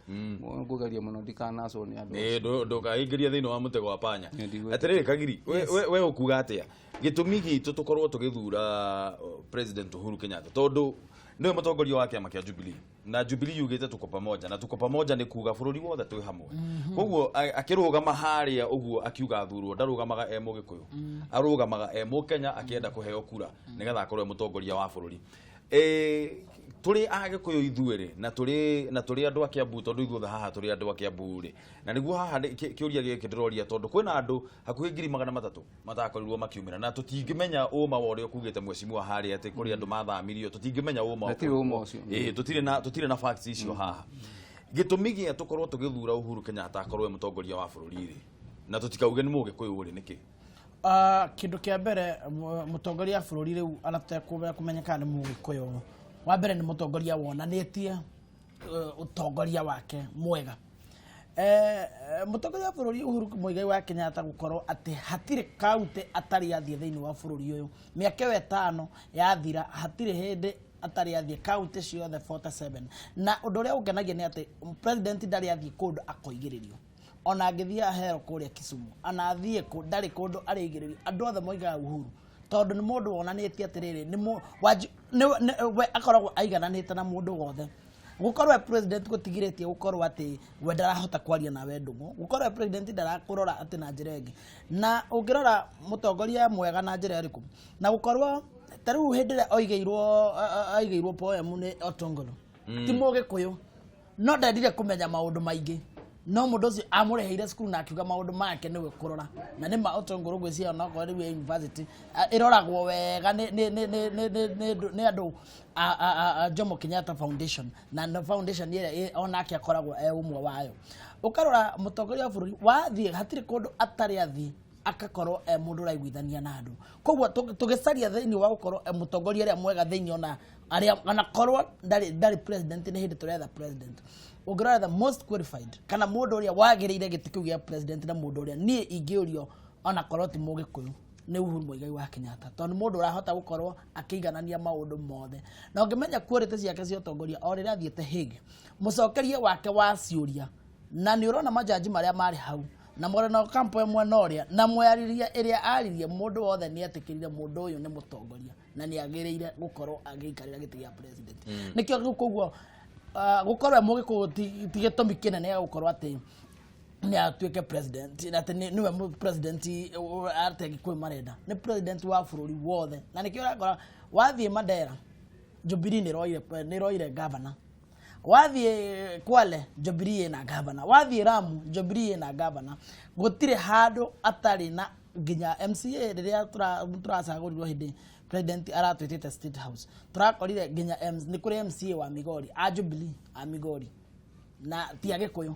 ngũgeria mũno ndikanacwo nĩ andũ acio.
Ndũkaingĩria thĩinĩ wa mũtego wa panya.
Nĩ ndigwĩtĩkĩra.
Atĩrĩrĩ Kagiri, we ũkuga atĩa? Gĩtũmi gitũ tũkorwo tũgĩthura President Uhuru Kenyatta tondũ nĩwe mũtongoria wa kĩama kĩa Jubilee, na Jubilee yugĩte tuko pamoja, na tuko pamoja nĩ kuga bũrũri wothe twĩ hamwe. Koguo akĩrũgama harĩa ũguo akiuga athurwo, ndarũgamaga e Mũgĩkũyũ, arũgamaga e Mũkenya akĩenda kũheo kura nĩgetha akorwo e mũtongoria wa bũrũri. Tũrĩ Agĩkũyũ ithuĩ rĩ, na tũrĩ andũ a Kiambu, tondũ ithuothe haha tũrĩ andũ a Kiambu rĩ, na nĩguo haha kĩũria gĩkĩ ndĩroria tondũ kwĩna andũ hakuhĩ 300,000 matakorirwo makiumĩra, na tũtingĩmenya ũma wa ũrĩa ũkugĩte mheshimiwa harĩa atĩ kũrĩ andũ mathamirio, tũtingĩmenya ũma
Hatirĩ ũma ũcio.
Tũtirĩ na facts icio haha. Gĩtũmi gĩa tũkorwo tũgĩthura Uhuru Kenyatta akorwo e mũtongoria wa bũrũri rĩ, na tũtikauge nĩ Mũgĩkũyũ rĩ, nĩkĩ?
Kĩndũ kĩa mbere, mũtongoria wa bũrũri rĩu anatekũmenya kũmenya kana nĩ Mũgĩkũyũ, wa mbere nĩ mũtongoria wonanĩtie ũtongoria wake mwega. Mũtongoria wa bũrũri Uhuru Muigai wa Kenyatta gũkorwo atĩ hatirĩ kaunti atarĩ athiĩ thĩinĩ wa bũrũri ũyũ, mĩaka ĩyo ĩtano yathira hatirĩ hĩndĩ atarĩ athiĩ kaunti ciothe 47. Na ũndũ ũrĩa ũngenagia nĩ atĩ president ndarĩ athiĩ kũndũ akoigĩrĩrio, ona angĩthiĩ ahero kũrĩa Kisumu, ona athiĩ kũ ndarĩ kũndũ arĩigĩrĩrio, andũ othe moigaga Uhuru tondũ nĩ mũndũ wonanĩtie atĩrĩrĩ, we akoragwo aigananĩte na mũndũ wothe. Gũkorwo e president gũtigirĩtie gũkorwo atĩ we ndarahota kwaria nawe ndũng'ũ, gũkorwo e president ndarakũrora atĩ na njĩra ĩngĩ. Na ũngĩrora mũtongoria mwega na njĩra ĩrĩkũ, na gũkorwo ta rĩu hĩndĩ ĩrĩa aigĩirwo poem nĩ Otongolo, ti Mũgĩkũyũ, no ndendire kũmenya maũndũ maingĩ, no mũndũ ũcio amũrĩhĩire cukuru na akiuga maũndũ make nĩwe kũrora. Na nĩ ma Otongolo ngwĩciria onokorwo rĩu ĩ university, ĩroragwo wega nĩ andũ a Jomo Kenyatta Foundation, na nĩ foundation ĩrĩa onake akoragwo e ũmwe wayo. Ũkarora mũtongoria wa bũrũri wathiĩ hatirĩ kũndũ atarĩ athiĩ akakorwo e mũndũ ũraiguithania na andũ. Koguo tũgĩcaria thĩinĩ wa gũkorwo e mũtongoria ũrĩa mwega thĩinĩ, ona arĩa onakorwo ndarĩ president, nĩ hĩndĩ tũretha president. Ũngĩrora the most qualified kana mũndũ ũrĩa wagĩrĩire gĩtĩ kĩu gĩa president, na mũndũ ũrĩa niĩ ingĩũrio onakorwo ti Mũgĩkũyũ, nĩ Uhuru Muigai wa Kenyatta, tondũ nĩ mũndũ ũrahota gũkorwo akĩiganania maũndũ mothe. Na ũngĩmenya quality ciake cia ũtongoria o rĩrĩa athiĩte Hague, mũcokerie wake wa ciũria, na nĩ ũrona majaji marĩa marĩ hau na Moreno Ocampo e mwena ũrĩa, na mwarĩrie ĩrĩa aririe, mũndũ wothe nĩ etĩkĩrire mũndũ ũyũ nĩ mũtongoria na nĩ agĩrĩire gũkorwo agĩikarĩra gĩtĩ gĩa president. Nĩkĩo rĩu koguo, gũkorwo e Mũgĩkũyũ ti gĩtũmi kĩnene gĩa gũkorwo atĩ nĩ atuĩke president, na atĩ nĩwe president atĩ Agĩkũyũ marenda, nĩ president wa bũrũri wothe. Na nĩkĩo ũrakora wathiĩ Mandera, Jubilee nĩ ĩroire governor, wathiĩ Kwale Jubilee ĩna governor, wathiĩ Lamu Jubilee ĩna governor. Gũtirĩ handũ atarĩ na nginya MCA. Rĩrĩa tũracagũrirwo hĩndĩ president aratwĩtĩte State House, tũrakorire nginya nĩ kũrĩ MCA wa Migori a Jubilee a Migori. Na ti Agĩkũyũ.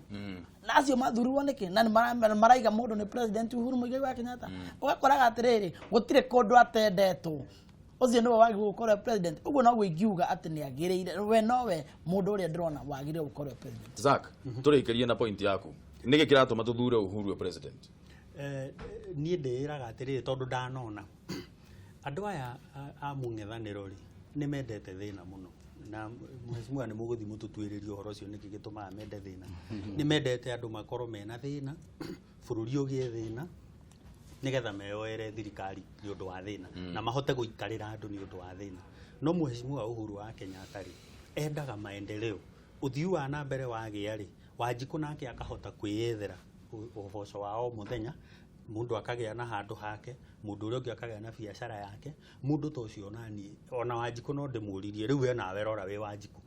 Na acio mathurirwo nĩkĩ? Na nĩ maraiga mũndũ nĩ President Uhuru Muigai wa Kenyatta. Ũgakoraga atĩrĩrĩ, gũtirĩ kũndũ atendetwo. Ũcio nĩwe wagĩrĩirwo gũkorwo e president. Ũguo noguo ingiuga atĩ nĩ agĩrĩire, we nowe mũndũ ũrĩa ndĩrona wagĩrĩire gũkorwo e president.
Zack, tũrĩkĩrie na point yaku. Nĩkĩ kĩratũma tũthure Uhuru e president?
Niĩ ndĩĩraga atĩrĩrĩ, tondũ ndanona andũ aya a mũng'ethanĩro rĩ, nĩ mendete thĩna mũno, na mheshimiwa nĩ mũgũthiĩ mũtũtuĩrĩrie ũhoro ũcio, nĩkĩ gĩtũmaga mende thĩna. Nĩ mendete andũ makorwo mena thĩna, bũrũri ũgĩe thĩna, nĩgetha meyoere thirikari nĩ ũndũ wa thĩna na mahote gũikarĩra andũ nĩ ũndũ wa thĩna. No mheshimiwa Uhuru wa Kenyatta rĩ, endaga maendeleo, ũthii wa na mbere wagĩa rĩ, Wanjikũ nake akahota kwĩyethera ũboco wa o mũthenya, mũndũ akagĩa na handũ hake, mũndũ ũrĩa ũngĩ akagĩa na biacara yake. Mũndũ ta ũcio onaniĩ ona Wanjikũ no ndĩmũririe rĩu, we nawe rora, wĩ Wanjikũ,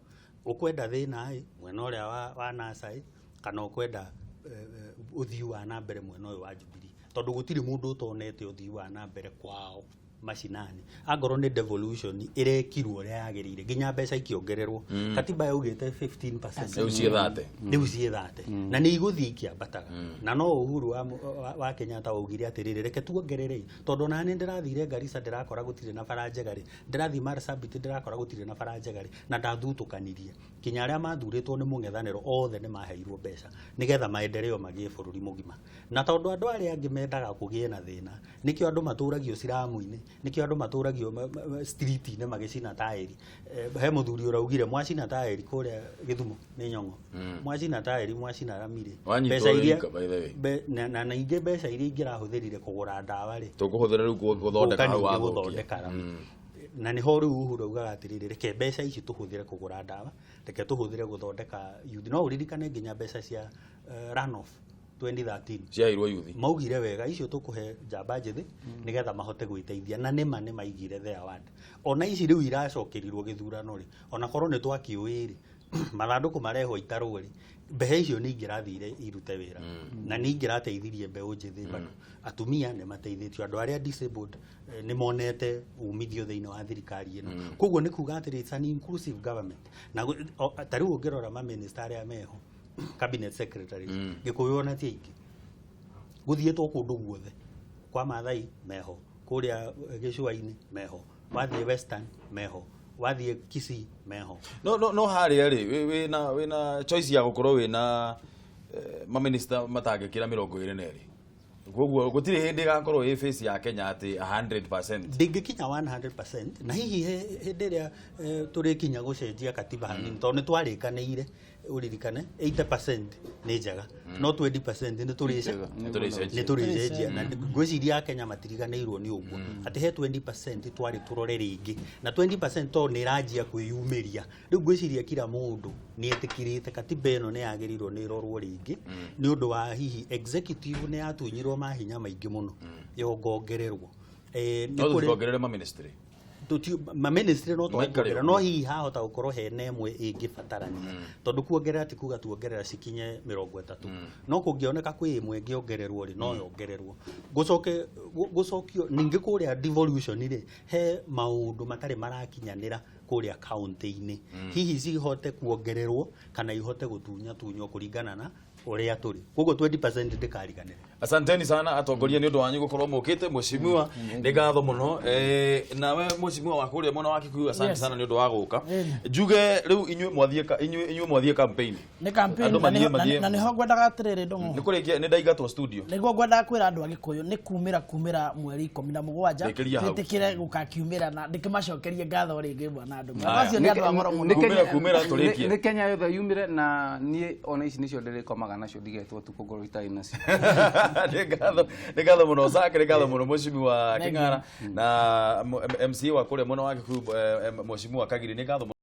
ũkwenda thĩna ĩ mwena ũrĩa wa NASA ĩ, kana ũkwenda ũthii wa na mbere mwena ũyũ wa Jubilee? Tondũ gũtirĩ mũndũ ũtonete ũthii wa na mbere kwao macinani, angorwo nĩ devolution ĩrekirwo ũrĩa yagĩrĩire, nginya mbeca ikĩongererwo. Katiba yaugĩte 15%.
Rĩu ciĩ 30.
Rĩu ciĩ 30 na nĩ igũthiĩ ikĩambataga. Na no Uhuru wa Kenyatta waugire atĩrĩrĩ, reke tuongerere, tondũ ona nĩ ndĩrathire Garissa ndĩrakora gũtirĩ na bara njega rĩ, ndĩrathiĩ Marsabit ndĩrakora gũtirĩ na bara njega rĩ, na ndathutũkanirie kinya arĩa mathurĩtwo nĩ mũng'ethanĩro othe nĩ maheirwo mbeca nĩgetha maendeleo magĩe bũrũri mũgima. Na tondũ andũ arĩa angĩ mendaga kũgĩe na thĩna, nĩkĩo andũ matũragio ciramu-inĩ, nĩkĩo andũ matũragio street-inĩ magĩcina taĩri. He mũthuri ũraugire mwacina taĩri kũrĩa Gĩthumo nĩ Nyong'o, mwacina taĩri, mwacina rami rĩ,
Wanyitwo
mbeca iria
wika, by the way.
na ingĩ mbeca iria ingĩrahũthĩrire kũgũra ndawa rĩ,
tũkũhũthĩra rĩu gũthondeka
gũka
hau
ningĩ
wathũkia.
Gũthondeka rami. Na nĩho rĩu Uhuru augaga atĩrĩrĩ, reke mbeca ici tũhũthĩre kũgũra ndawa, reke tũhũthĩre gũthondeka youth. No ũririkane nginya mbeca cia runoff 2013
ciaheirwo yuthi.
Maugire wega icio tũkũhe njamba njĩthĩ nĩgetha mahote gwĩteithia, na nĩma nĩ maigire their word. Ona ici rĩu iracokerirwo gĩthurano rĩ, ona korwo nĩ twakĩũĩ rĩ, mathandũkũ marehwo itarwo rĩ, mbeca icio nĩ ingĩrathire irute wĩra na nĩ ingĩrateithirie mbeũ njĩthĩ bado. Atumia nĩ mateithĩtio, andũ arĩa disabled nĩ monete umithio thĩinĩ wa thirikari ĩno. Koguo nĩ kuga atĩrĩ, it's an inclusive government. Na ta rĩu ũngĩrora maminista arĩa meho, cabinet secretaries, Gĩkũyũ ona ti aingĩ. Gũthiĩtwo kũndũ guothe, kwa Mathai meho, kũrĩa gĩcũa-inĩ meho, wathiĩ Western meho, wathiĩ Kisii meho.
No harĩa rĩ, wĩna choice ya gũkorwo wĩna maminista matangĩkĩra 22, koguo gũtirĩ hĩndĩ ĩgakorwo ĩ face ya Kenya atĩ 100%.
Ndĩngĩkinya 100%, na hihi hĩndĩ ĩrĩa tũrĩkinya gũcenjia katiba hanini, tondũ nĩ twarĩkanĩire, ũririkane 80% nĩ njega, no 20% nĩ
Nĩ tũrĩcenjia.
Nĩ tũrĩcenjia, na ngwĩciria Akenya matiriganĩirwo nĩ ũguo atĩ he 20% twarĩ tũrore rĩngĩ, na 20% tondũ nĩ ĩranjia kwĩyumĩria rĩu, ngwĩciria kila mũndũ nĩ etĩkĩrĩte katiba ĩno nĩ yagĩrĩirwo nĩ ĩrorwo rĩngĩ, nĩ ũndũ wa hihi executive nĩ yatunyirwo mahinya maingĩ mũno, yongongererwo. Nĩ
No tũtikongerere maministry.
Maministry no twage
Maikare
kuongerera,
ũguo.
No hihi hahota gũkorwo hena ĩmwe ĩngĩbatarania, tondũ kuongerera ti kuga tuongerera cikinye 30, no kũngĩoneka kwĩ ĩmwe ĩngĩongererwo rĩ, no yongererwo. Gũcoke gũcokio ningĩ kũrĩa devolution rĩ, he maũndũ matarĩ marakinyanĩra kũrĩa kaunti-inĩ, hihi cihote kuongererwo kana ihote gũtunyatunywo kũringana na ũrĩa tũrĩ. Koguo 20% ndĩkariganĩre.
Asanteni sana atongoria nĩ ũndũ wanyu gũkorwo mũkĩte. Mheshimiwa, nĩ ngatho mũno. Nawe mheshimiwa wa kũrĩa mwena wa Kikuyu, asante sana nĩ ũndũ wa gũka. Njuge rĩu inyuĩ mwathiĩ inyuĩ mwathiĩ campaign.
Nĩ campaign.
Andũ
Na
mathiĩ mathiĩ.
Na nĩho ngwendaga atĩrĩrĩ, Ndũng'ũ.
Nĩ kũrĩkia, nĩ ndaingatwo studio.
Nĩguo ngwendaga kwĩra andũ a Gĩkũyũ nĩ kumĩra mweri 17.
Rĩkĩria hau.
Twĩtĩkĩre gũkakiumĩra na ndĩkĩmacokerie ngatho rĩngĩ, bwana Ndũng'ũ.
Haya.
Acio nĩ andũ a goro mũno.
Kumĩra tũrĩkie.
Nĩ Kenya yothe yumire, na niĩ ona ici nĩcio ndĩrĩkomaga nacio, ndigetwo tukũ ngorwo itarĩ nacio.
Nĩ ngatho mũno Zak, nĩ ngatho mũno mheshimiwa
Thank you.
King'ara na MCA wa kũrĩa mwena wa Kikuyu, mheshimiwa Kagiri, nĩ ngatho.